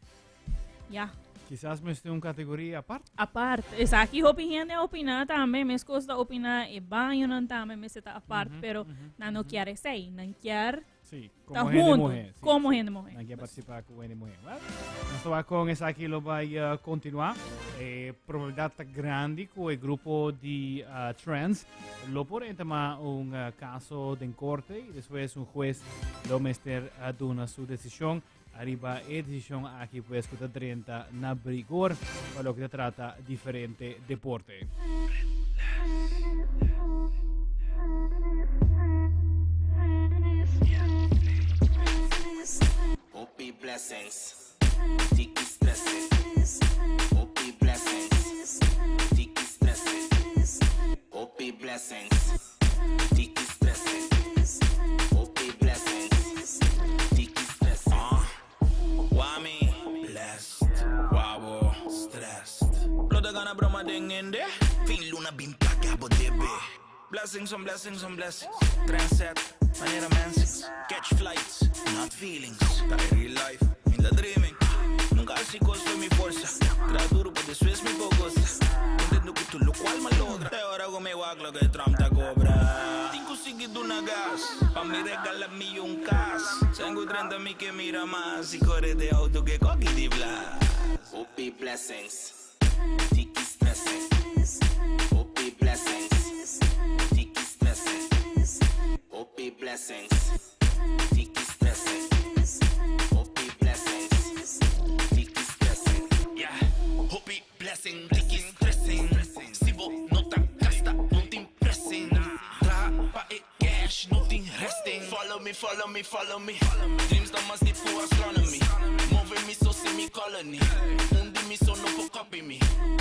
Speaker 2: ja.
Speaker 1: Quizás mester un categoria apart.
Speaker 2: Apart. Esaki hopi hende a opina tambe. Mescos ta opina e bañonan tambe mester ta apart. Pero nan no kier esey. Nan kier
Speaker 1: Sí,
Speaker 2: ta
Speaker 1: como hende
Speaker 2: hunto.
Speaker 1: muhe. Sí,
Speaker 2: Como
Speaker 1: sí.
Speaker 2: hende muhe.
Speaker 1: Nan kier participa cu hende muhe. Well, nos ta wak con esaki lo bay continua. E probabilidad ta grandi cu e grupo di trans Lo por entamá un kaso den korte i despues un hues lo mester a duna su desishon ariba e desishon aki pues ku ta drenta na brigor pa loke ta trata diferente deporte.
Speaker 6: Hopi blessings, tiki stressing. Hopi blessings, tiki stressing. Hopi blessings.
Speaker 7: blessings, tiki stressing. Hopi blessings, tiki stressing. Uh, why me blessed? Why wo stressed? Blote gana broma den in de. Fin luna bin paga bo debe. Blessings on blessings on blessings. Trendset, manera mensings. Catch flights, not feelings. Ta e real life, mi ta dreaming. Nunca haci cos for mi forsa. Traha duro pa despues mi por gosa. Contento cu tur locual m'a logra. Te ora cu mi wak loke Trump ta cobra. Tin cu sigui duna gas, pa mi regala mi un cas. Sen cu 30 mi ke mira mas. Y core den auto ke coki di blas. Hopi blessings. Tiki stressing, hopi blessings. Tiki stressing, hopi blessings. Tiki stressing, hopi blessings. Tiki stressing, yeah. Hopi blessing, tiki stressing. Si bo no ta gasta, no tin pressing. Traha pa e Cash, no tin resting. Follow me, follow me, follow me. Dreams ta mas deep ku astronomy. Move mi so sin mi colony. Un di mi so no por copy mi.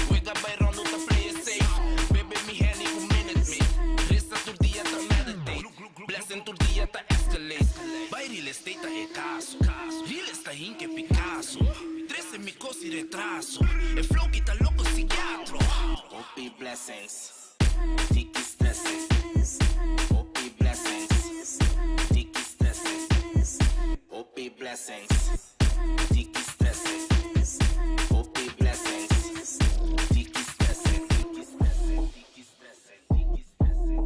Speaker 7: Wega bay rondo ta play it safe. Bebe mi Henny ku minute me. Reza tur dia ta meditate. Blessing tur dia ta escalate. Bay real estate ta e caso. Real esta hinke Picasso. Trece mi cos y retraso. E flow ki ta loco psiquiatro. Hopi blessings. Tiki stressing, hopi blessings. Tiki stressing, hopi blessings. Tiki stressing, hopi blessings. Tiki stressing, tiki stressing, tiki stressing, tiki stressing, tiki stressing, tiki stressing, tiki stressing.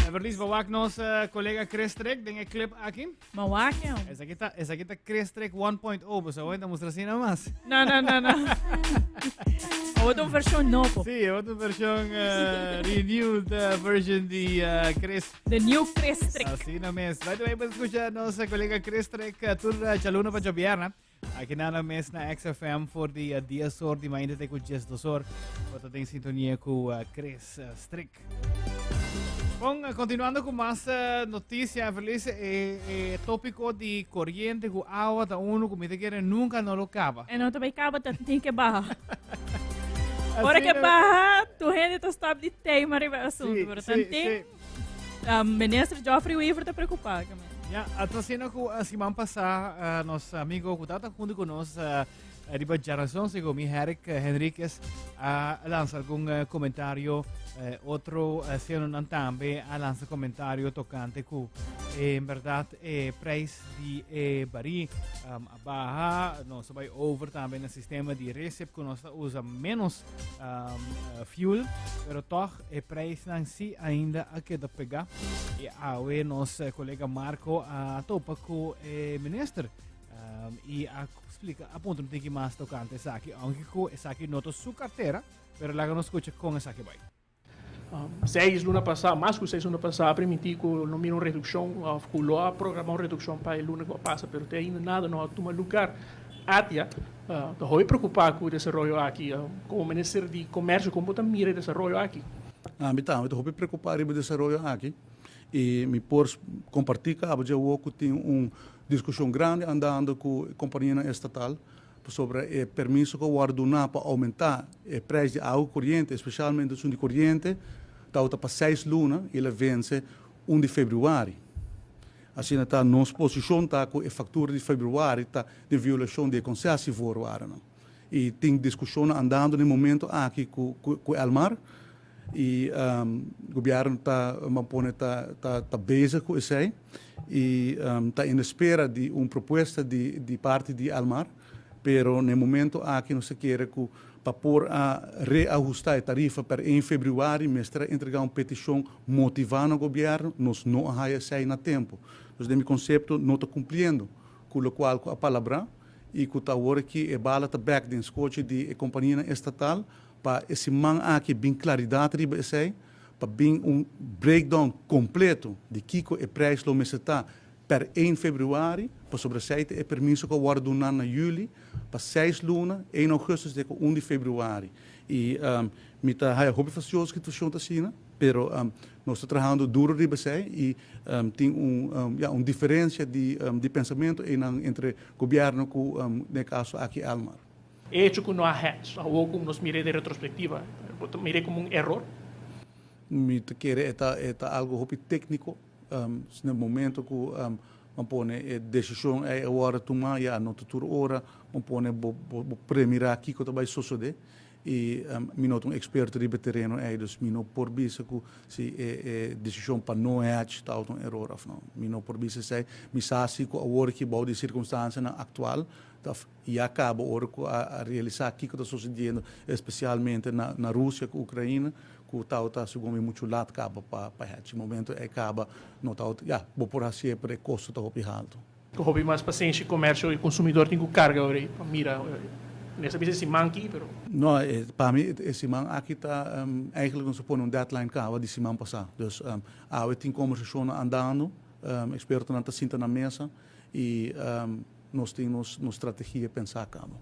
Speaker 1: Everlis, bawak nos eh, colega Chris Trek den e clip aki.
Speaker 2: Bawak, ja.
Speaker 1: Esaki ta, esaki ta Chris Trek 1.0, pues aguanta mustra así nomás.
Speaker 2: No, no, no, no. Otro versión nobo.
Speaker 1: Sí, otro versión eh, renewed eh, version di eh, Chris.
Speaker 2: The new Chris Trek.
Speaker 1: Así nomás. By the way, pues escucha nos colega Chris Trek, eh, tur eh, djaluna pa djabierna. Aki na nan mes na XFM for di 10 or di mainta te ku 12 or. Bo ta den sintonia ku Chris Strik. Bon, continuando ku mas noticia, Verlies, e, e tópiko di koriente ku awa ta uno ku mi ta kere nunca no lo kaba.
Speaker 2: E no ta bai kaba, ta tin ke baha. Ora ke baha, tu hende ta stop di tema riba e asunto.
Speaker 1: Sí,
Speaker 2: pero
Speaker 1: sí,
Speaker 2: tan tin,
Speaker 1: sí.
Speaker 2: Um, minister Geoffrey Wever ta preocupa.
Speaker 1: Ja, a asina cu uh, siman pasa uh, nos amigo cu tata junto con nos uh, riba Jarazón, sigo mi Herrick uh, Henriquez a lanza algún uh, comentario, uh, otro uh, nan tambe a lanza comentario tocante cu eh, en verdad eh, prijs di eh, bari um, a baha, nos a bai over tambe na sistema di recip cu nos ta usa menos um, uh, fuel, pero toch E prijsnan si ainda a keda pega y awe nos colega Marco a topa cu e minister y a splica a puntra un tiki mas tocante esaki, aunke cu esaki no ta su cartera, pero laga nos scucha con esaki bai.
Speaker 16: Seis luna pasá, mas ku seis luna pasá a primintí ku lo mira un redukshon òf ku lo a programá un redukshon pa e luna ku a pasa, pero te ainda nada no a tuma lugar. ATIA ta hopi preokupá ku e desaroyo aki. Komo minister di Komersio, kon bo ta mira e desaroyo aki?
Speaker 17: Ami tambe ta hopi preokupá riba e desaroyo aki i mi por kompartí kaba dje awor ku tin un diskushon grandi andando ku e kompanianan estatal pasobra e permiso ku a wòrdu duná pa oumentá e preis di awa koriente, espesialmente esun di koriente, tabata pa seis luna i el a vense un di febrüari. Asina ta nos posishon ta ku e faktura di februari ta den violashon di e konsessievoorwaardennan. I tin diskushonnan andando na e momento aki ku ku Elmar i gobièrnu ta ban pone ta ta bezig ku esei i ta en espera di un propuesta di di parti di Elmar pero na e momento aki nos ta kere ku Pa por a reahustá e tarifa per ein febrüari mester a entregá un petishon motivá na gobièrnu, nos no a haya esei na tempu. Dus den mi konsepto no ta kumpliendo ku lokual ku a palabrá i ku ta awor aki e bala ta bèk den skochi di e kompanianan estatal pa e siman aki bin klaridat riba esei, pa bin un breakdown kompleto di kiko e preis lo mester ta Per ein februari, pasobra esei ta e permiso ku a wòrdu duná na yüli pa seis luna, ein ougùstus te ku un di februari. I Mi ta haya hopi fastioso situashon ta asina, pero nos ta trahando duro riba esei i tin un ya un diferensia di di pensamentu einan entre gobièrnu ku den e kaso aki Elmar.
Speaker 16: E hecho ku no a hedge, awor ku nos mir'é den retrospektiva, bo ta mir'é komo un eror?
Speaker 17: Mi ta kere e ta e ta algu hopi tékniko. Na e momento ku bo pone e desishon ei a wòrdu tumá ya no ta tur ora bo pone bo bo premirá kiko ta bai sosodé. I mi no ta un eksperto riba e tereno ei, dus mi no por bisa ku si e e desishon pa no hedge tabata un eror òf no. Mi no por bisa esei. Mi sa si ku awor aki bou di sirkunstansianan aktual ta ya kaba ora ku a a realisá kiko ta sosediendo espesialmente na na Rusia ku Ukraina ku tabata segun mi muchu lat kaba pa pa hedge. Momento ei kaba no tabata ya bo por hasié pero e kosto ta hopi haltu.
Speaker 16: Ku hopi mas pasenshi komersio i konsumidor tin ku karga ora ei pa mira mester bisa e siman aki pero.
Speaker 17: No, pa mi e siman aki ta eigenlijk nos a pone un deadline kaba di siman pasá. Dus awe tin kombersashonnan andando, ekspertonan ta sinta na mesa i nos tin nos strategia pensá kaba.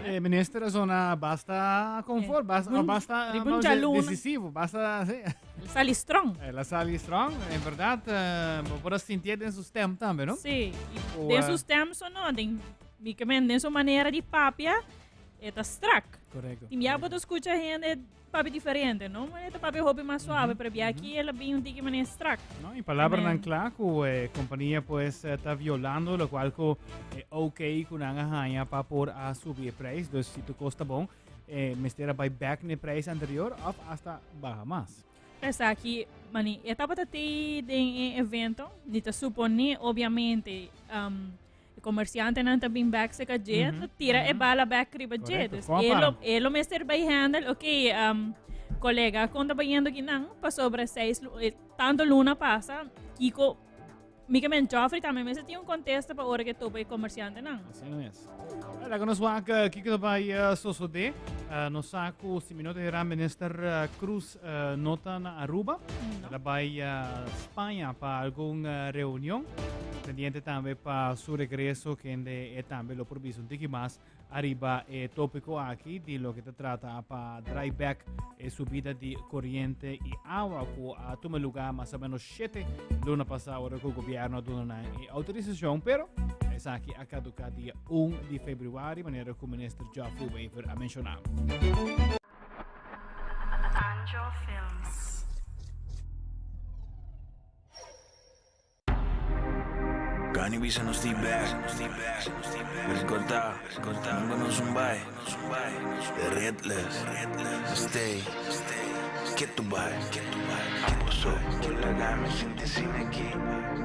Speaker 1: E minister a zona basta confort, basta,
Speaker 2: Riba un-
Speaker 1: basta
Speaker 2: riba un
Speaker 1: vamos a decir,
Speaker 2: djaluna.
Speaker 1: decisivo, basta, sí.
Speaker 2: El sali strong.
Speaker 1: El a sali strong, en verdad, eh, bo por a sintié den su stem tambe, no?
Speaker 2: Sí, y
Speaker 1: O,
Speaker 2: den
Speaker 1: eh,
Speaker 2: su stem so no, den, mi ke men, den su manera di papia, e ta strak.
Speaker 1: Correcto.
Speaker 2: Y ya bo ta escucha hende Papia diferente, no? E ta papia hopi mas suave, pero bia aki el a bin un tiki manera strak.
Speaker 1: No, y palabranan
Speaker 2: Amen.
Speaker 1: kla ku e kompania pues eh, ta violando, lo cual ku e ok ku nan a haña pa por a subi e prijs. Dus si tu kosta bon, eh, mester a bai back na e prijs anterior of hasta baha mas.
Speaker 2: Esaki, mani, e tabata tei den e evento, ni ta supone, obviamente, um, E comerciantenan ta bin back cerca dje, ta tira e bala back riba dje.
Speaker 1: Correcto.
Speaker 2: Dus
Speaker 1: Con
Speaker 2: e lo,
Speaker 1: para?
Speaker 2: e lo mester bay handle, ok, um, colega, con ta bayendo kinan, pasobra seis, lu- eh, tanto luna pasa, Kiko, mi ke men Joffrey tambe mester tin un contesta pa ora ke topa e comerciantenan.
Speaker 1: Asina mes. Laga nos wak eh, kiko ta bai eh, sosodé. Eh, nos sa ku si mi no ta hera minister eh, Cruz eh, no ta na Aruba.
Speaker 2: No.
Speaker 1: El a bai eh, Spaña pa algun eh, reunion. Pendiente tambe pa su regreso, kende e tambe lo por bisa un tiki mas ariba e tópiko aki di loke ta trata pa draai back e subida di koriente i awa ku a tuma lugar mas o menos shete luna pasá ora ku gobierno a duna nan e autorisashon, pero esaki a kaduká dia 1 di februari, manera ku minister Geoffrey Wever a menshoná.
Speaker 2: Angel Films.
Speaker 18: Gani bisa nos di back Recorda, nunca nos un bai Redless, stay, ketu bai Abo so, por laga mi sinti asina aki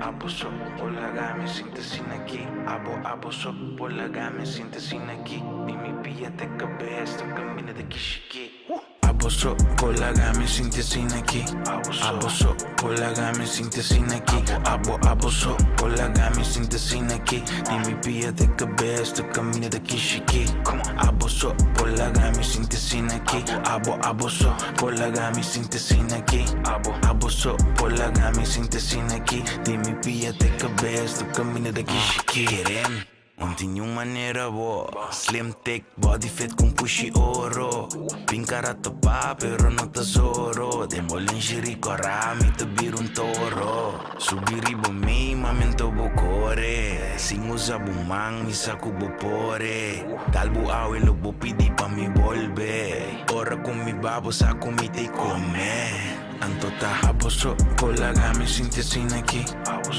Speaker 18: Abo so, por laga mi sinti asina aki Abo, abo so, por laga mi sinti asina aki Di mi pia te kabes, ta kaminda di kishiki. Abo so por laga mi sinti asina aki Abo so por laga mi sinti asina aki Abo abo so por laga mi sinti asina aki Di mi pia te kabes ta kaminda ta kishiki Abo so por laga mi sinti asina aki Abo abo so por laga mi sinti asina aki Abo abo so por laga mi sinti asina aki Di mi pia te kabes ta kaminda ta kishiki Keren. Un tin niun manera bo. Slim thick body fit con pushi oro. Bin cara topa pero no ta zoro. Den bo lingerie cora mi ta bira un toro. Subi riba mi mami anto bo core. Sin usa bo man mi sa cu bo pore. Dal bo awe lo bo pidi pa mi bolbe. Ora cu mi ba bo sa cu mi ta come. Anto ta abo so por laga mi sinti asina aki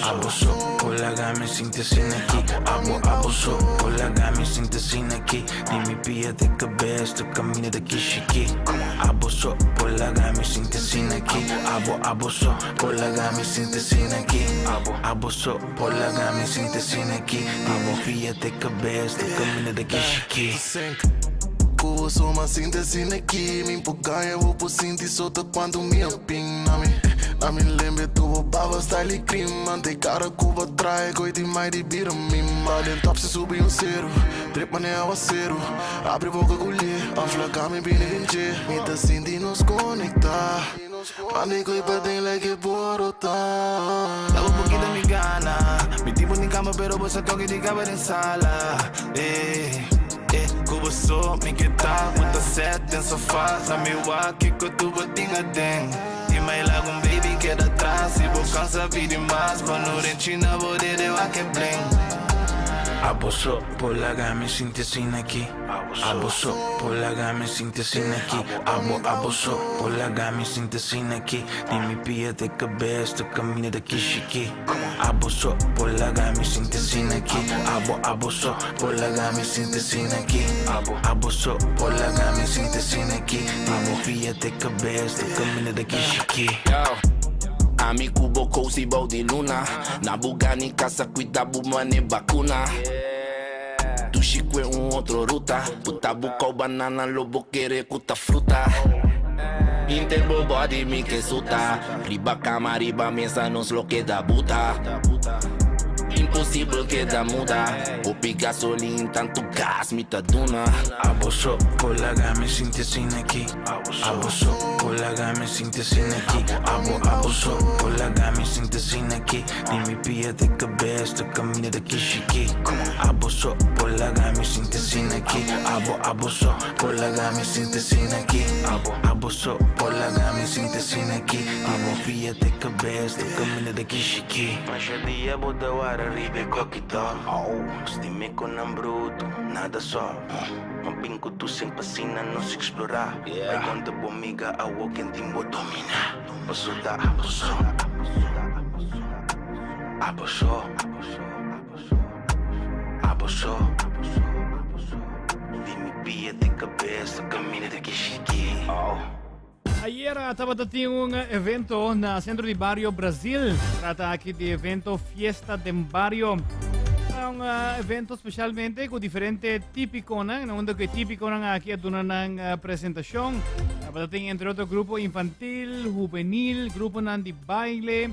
Speaker 18: Abo so por laga mi sinti asina aki Abo abo so por laga mi sinti asina aki Di mi pia te kabes te kaminda ta kishiki Abo so por laga mi sinti asina aki Abo abo so por laga mi sinti asina aki Abo abo so por laga mi sinti asina aki Di mi pia te kabes te kaminda ta kishiki.
Speaker 19: Ku bo suma sinti asina aki Mi por gaña bo por sinti so ta kuantu mi a pin na mi Na mi lembe tur bo baba style i cream Ante kara ku bo trae koe di mai di bira mi Ma den top si subi un seru Drip mane awaseru Abri boka gulie Aflaka mi bini den dje Mi ta sinti nos konekta Mami koe paden like e borota
Speaker 18: Laga un poquito mi gana Mi tipo ni cama pero bo sa toque di cama den sala eh. Eh, ku bo so mi ke ta Bo ta set den sofa La mi wak kiko tur bo tin aden Di mai laga un baby keda tras Si bo kansa pidi mas Pa no renchi na bo dede wak e bling. Abo so por laga mi sinti asina aki Abo so por laga mi sinti asina aki Abo abo so por laga mi sinti asina aki Di mi pia te kabes ta kaminda ta kishiki Abo so por laga mi sinti asina aki Abo abo so por laga mi sinti asina aki Abo abo so por laga mi sinti asina aki Di mi pia te kabes ta kaminda ta kishiki.
Speaker 20: Ami ku bo cozy bou di luna Na Bugani casa cuida bu mane vacuna Dushi kue un otro ruta Puta bu kou banana lo bo kere ku ta fruta Inter bo body mi ke suta Riba kama riba mesa nos lo keda buta Imposibel keda muda Hopi gasolin tantu gas mi ta duna.
Speaker 18: Abo so por laga mi sinti asina aki Abo so por laga mi sinti asina aki Abo abo so por laga mi sinti asina aki Di mi pia te kabes ta kaminda ta kishiki Abo so por laga mi sinti asina aki Abo abo so por laga mi sinti asina aki Abo abo so por laga mi sinti asina aki Di mi pia te kabes ta kaminda ta kishiki. Masha dia bo ta wara riba e kokito Stime ku nan bruto, nada so Ma bin ku tu sen pa asina nos explora Bai konta bo miga awo ken tin bo domina Paso ta abo so Abo so Abo so Di mi pia te kabes ta kaminda ta kishiki.
Speaker 1: Ayera tabata tin un evento na Centro di Bario Brasil. Trata aki di evento Fiesta den Bario. Un evento specialmente cu diferente tipiconan, na unda cu e tipiconan aki a duna nan presentacion. Tabata tin entre otro grupo infantil, juvenil, gruponan di baile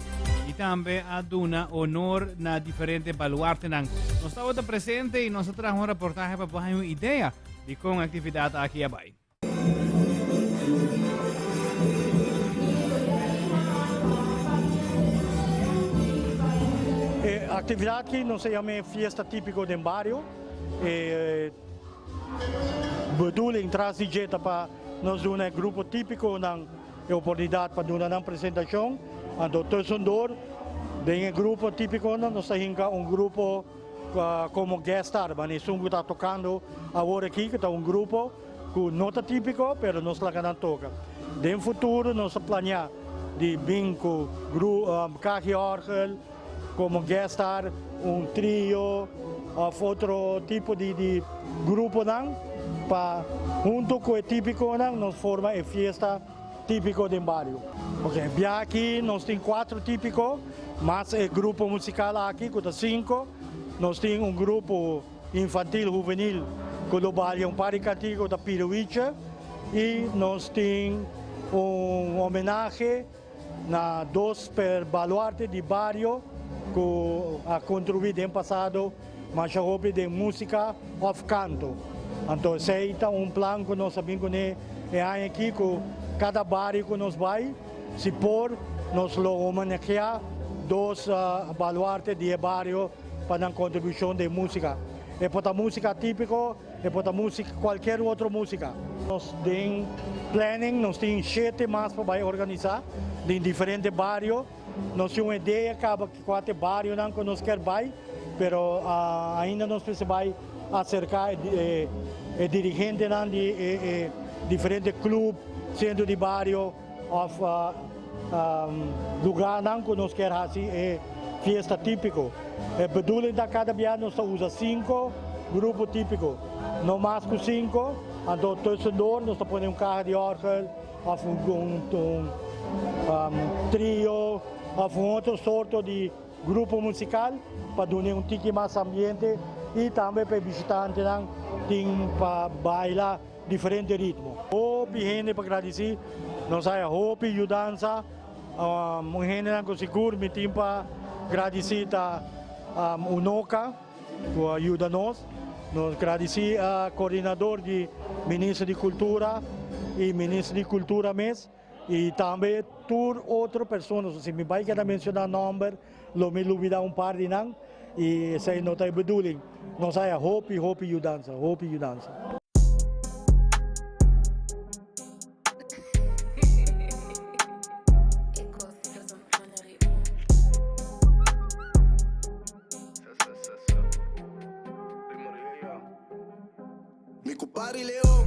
Speaker 1: y tambe a duna honor na diferente baluartenan. Nos tabata presente y nos a traha un reportahe pa bo haña un idea di con actividad aki a bay.
Speaker 21: E actividad aki nos ta yama e fiesta tipico den bario. E bedoeling tras di dje ta pa nos duna e grupo tipiconan e oportunidad pa duna nan presentacion. Anto tussendoor den e grupo tipiconan nos ta hinca un grupo como guest star, manera esun cu ta tocando awor aki cu ta un grupo. Ku no ta típiko, pero nos laga nan toka. Den futuro nos ta planeá di bin ku gru kahi òrgel komo guest star, un trio òf otro tipo di di gruponan pa huntu ku e típikonan nos forma e fiesta típiko den bario. Oke, bia aki nos tin kuatro típiko, mas e grupo musikal aki ku ta sinku. Nos tin un grupo. Infantil Huvenil ku lo balia un par di kantika ku ta Piruwicha i nos tin un homenahe na dos per baluarte di bario ku a kontribuí den pasado masha hopi den músika òf kanto. Anto esei ta un plan ku nos a bin kuné e aña aki ku kada bario ku nos bai si por nos lo homenageá dos baluarte di e bario. pa nan kontribushon den músika. E por ta músika típiko, e por ta músika, kualkier otro músika. Nos den planning nos tin shete mas pa bai organisá den diferente bario. Nos tin un idea kaba kua ta e barionan ku nos kier bai, pero ainda nos mester bai aserká e dirigentenan di e diferente klup, sentro di bario. Of lugarnan ku nos kier hasi e fiesta típiko. E bedoeling ta kada bia nos ta usa sinku grupo típiko, no mas ku sinku, anto tussendoor nos ta pone un kaha di òrgel òf un trio òf un otro sorto di grupo musikal pa duna un tiki mas ambiente i tambe pa e bishitantenan tin pa baila. Diferente ritmo. Hopi hende pa gradisí. Nos haya hopi yudansa. Un hendenan ku sigur mi tin pa gradisí ta Unoca ku a yuda nos. Nos gradisí koordinador di Minister di Kultura i Minister di Kultura mes i tambe tur otro persona. Si mi bai keda menshoná nòmber lo mi lubidá un par di nan. I esei no ta e bedoeling. Nos haya hopi hopi yudansa, hopi yudansa.
Speaker 19: Mi ku Pari Leon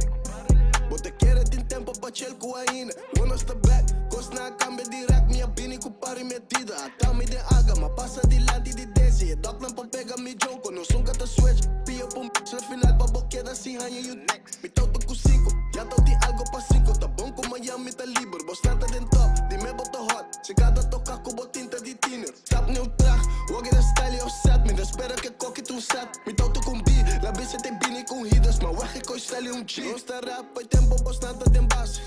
Speaker 19: Bo ta kere tin tempo pa chill ku aina Bo no sta bek, kosnan a kambia direct Mi a bini ku pari medida Ata mi den aga, ma pasa dilanti di Desi E dòknan por pega mi jonko, nos nunka ta switch Pia pa un na final pa bo keda sin haña yu Mi tauta ku sinku, ya tau tin algo pa sinku Ta bon ku Miami ta liber, bo snan ta den top Dime bo ta hot, si kada toka ku bo tinta di tiner Stap nieuw traag, wak e style y offset Mi ta spera ke koki ta un set Mi tauta con B, la bese te bini con hidas Ma weg e koi style un G Nos ta rap, p'e tempo bosnan ta den base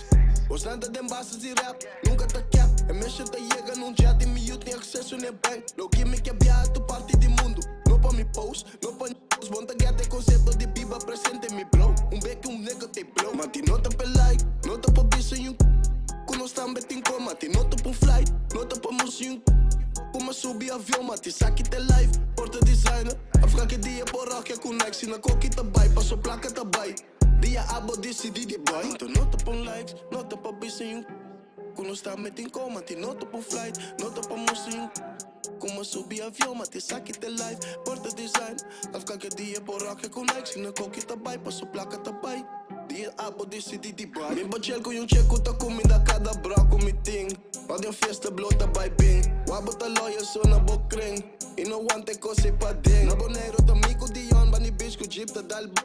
Speaker 19: Bosnan ta den base di rap, nunca ta cap E mission ta yega nun jet y mi youth tin acceso n'e bank Loki mi ke biaha tur parti di mundo No pa mi post, no pa n***s Bon ta get e concepto di biba presente mi bro Un beki un nigga te blow Ma ti no ta p'e like, no ta pa bisa yun Cu nos tambe tin co Ma ti no ta p'un flight, no ta pa musi yun Cu m'a subi avion Ma ti sa ki t'e life, porta designer Of kake dia por rokia ku Nike Si na koki ta bai, paso plaka ta bai Dia abo disidi di bai Anto no ta pon likes, no ta pa bisa yun Ku nos ta meti in koma Ti no ta pon flight, no ta pa mustra yun Ku m'a subi avion, ma ti sa ki t'e life Por ta design Of kake dia por rokia ku Nike Si na koki ta bai, paso plaka ta bai Dia abo disidi di bai Mi bo chill ku yun che ku ta kuminda kada bra ku mi tin Ora den fiesta blo ta bai bin Wou bo ta loyal so na bo kring I no wanta e kos ei paden. Na Boneiru ta mi ku Dion, bani bitch ku jeep ta dal b.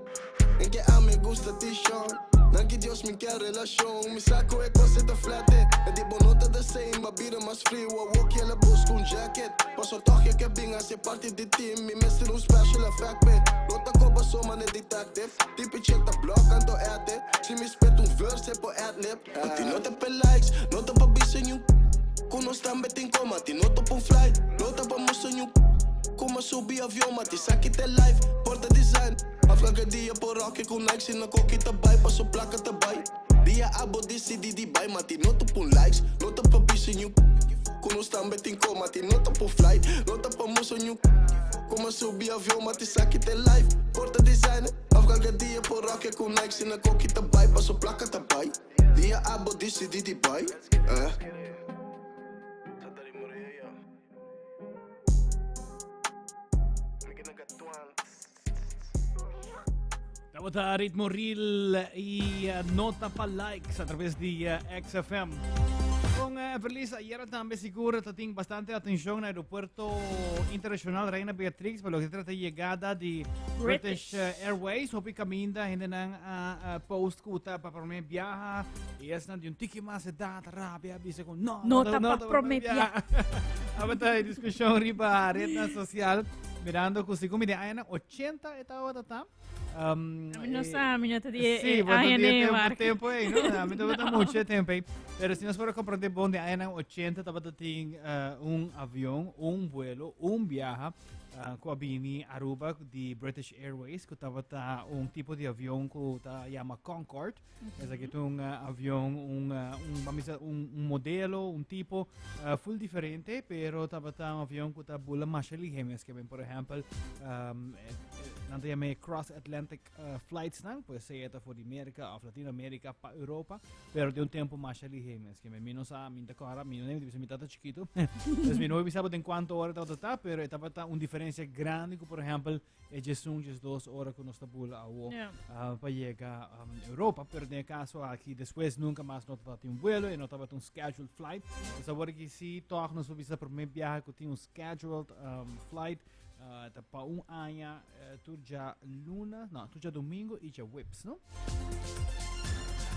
Speaker 19: En ke ami gusta Tishon. Danki Dios mi ke relashon. Mi sa ku e kos ei ta flete. E di bo no ta the same, ba bira mas friu. Awo ki el a buska un jacket. Paso tòg e ke bin hasi parti di team. Mi mester un special effect p'e. No ta koba so mane detective. Tipi check ta blòk anto ete. Si mi spit un verse e por adlib. Ti no ta p'e likes, no ta pa bisa niun Ku nos tambe tin koma Ti no ta p'un flight, no ta pa mustra niun Ku m'a subi avion ma ti sa ki t'e life Por ta design, af kake dia por rock ku Nike Si na koki ta bai, paso plaka ta bai Dia abo disidi di bai ma ti no ta p'un likes, no ta pa bisa niun Ku nos tambe tin koma Ti no ta p'un flight, no ta pa mustra niun Ku m'a subi avion ma ti sa ki t'e life Por ta design. Of kalke dia por rock ku Nike Si na koki ta bai paso plaka ta bai Dia abo disidi di bai eh.
Speaker 1: Tabata Ritmo Real y Nota pa Likes a través di XFM. Con Verlies, ayer tambe sigur ta tin bastante atencion na aeropuerto internacional Reina Beatrix pa loke se trata llegada di British, British Airways. Hopi caminda hendenan a, a post cu ta pa prome biaha y esnan di un tiki mas edad rabia bisa cu no,
Speaker 2: No ta pa prome biaha.
Speaker 1: Tabata e discusion riba rednan social mirando cu segun mi den añanan 80 e tabata ta.
Speaker 2: Um, Mi no sa, mi no ta di
Speaker 1: Sí,
Speaker 2: eh,
Speaker 1: bo ta
Speaker 2: aña
Speaker 1: di
Speaker 2: nee,
Speaker 1: tempo,
Speaker 2: Mark.
Speaker 1: tempo ei, no? A mi tabata mucho tempo ei. Pero si nos por comprende bon, de añanan 80 tabata tin eh, un avion, un vuelo, un viaja eh, ku a bini Aruba di British Airways, ku tabata un tipo di avion ku ta llama Concorde. Esaki ta un eh, avion, un, eh, un, vamos a un, un modelo, un tipo eh, full diferente, pero tabata un avion ku ta bula masha lihe mes que ben. Por ejemplo, um, eh, eh, nan ta llama cross Atlantic eh, flights nan, pues sea ta for di America of Latinoamerica pa Europa, pero de un tempo masha lihe mes que ben. Mi no sa, mi ta kora, mi no mi mi tata chiquito. Dus mi no bisa den cuanto hora tabata ta, pero tabata un diferencia grande ku por ejemplo E djesun, djesdos ora ku nos ta bula awo
Speaker 2: Yeah.
Speaker 1: ah, pa yega um, Europa. Pero den e kaso aki, despues nunka mas no tabata un vuelo e no tabata un scheduled flight. Dus awor aki sí, toch nos por bisa primer biaha ku tin un scheduled um, flight. ah, ta pa un aña, eh, tur djaluna, no, tur djadomingo i djaweps, no?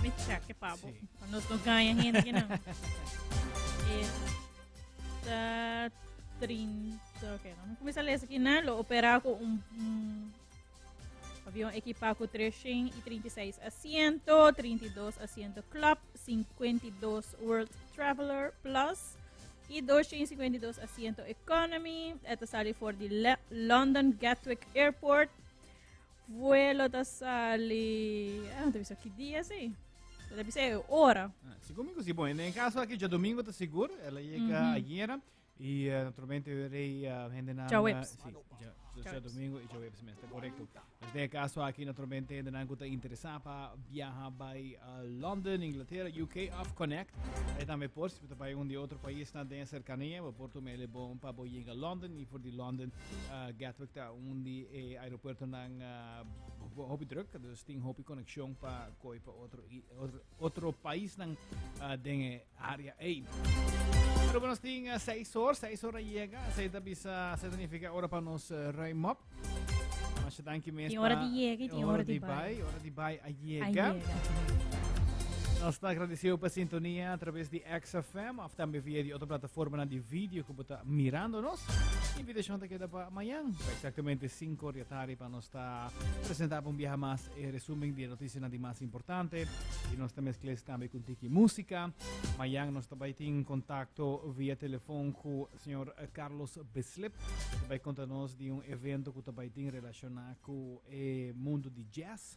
Speaker 2: Mi check e pabo.
Speaker 1: Sí.
Speaker 2: Pa nos no gaña hende aquí no. Ta 30. Ok, vamos começar a ler aqui, né? Lo operar com um, um avião equipado com 336 asientos, 32 asiento Club, 52 World Traveler Plus e 252 asiento Economy. Esta sale for di Le London Gatwick Airport. Vuelo ta sali. Ah, no ta ki dia, sí. Ta bisa e ora.
Speaker 1: Ah, Segun mi si, bueno, en caso aki djadomingo ta sigur, el a yega ayera. Y naturalmente rey hendenan
Speaker 2: Djaweps.
Speaker 1: Sí, djadomingo y djaweps mes, ta correcto. Dus den e caso aki naturalmente hendenan cu ta interesa pa biaha bay London, Inglaterra, UK of connect. E tambe por, si bo ta bay un di otro paisnan den e cercania, bo por tuma e lebon pa bo yega London y for di London Gatwick ta un di e aeropuertonan hopi druk, dus tin hopi conexion pa coy pa otro otro paisnan den e área ei. Pero nos tin 6 or, 6 ora llega, esei ta bisa, esei ta nifica ora pa nos ruim op. Masha danki mes
Speaker 2: Tin ora
Speaker 1: pa
Speaker 2: di yega y tin ora di bai.
Speaker 1: Ora di bai a
Speaker 2: A
Speaker 1: yega.
Speaker 2: yega.
Speaker 1: Nos ta agradecido pa sintonia a través di XFM of tambe via di otro plataformanan di video ku bo ta mirando nos. Invitacion ta keda pa mañan, pa exactamente 5 or di atari pa nos ta presenta pa un biaha mas e resumen di e noticianan di mas importante. Y nos ta mezcles tambe cu tiki musica. Mañan nos ta bay tin contacto via telefon cu señor Carlos Bislip. Ta bay conta nos di un evento cu ta bay tin relaciona cu e mundo di jazz.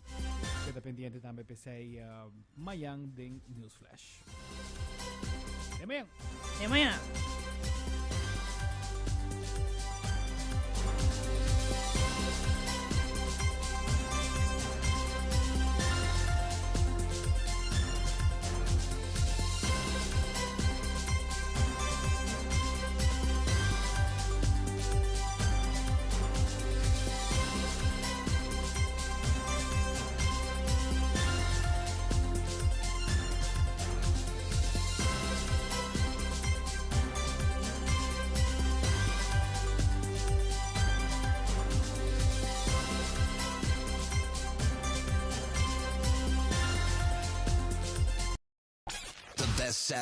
Speaker 1: Keda pendiente tambe p'esey mañan den Newsflash. Te mañan.
Speaker 2: Te mañan.
Speaker 4: The best.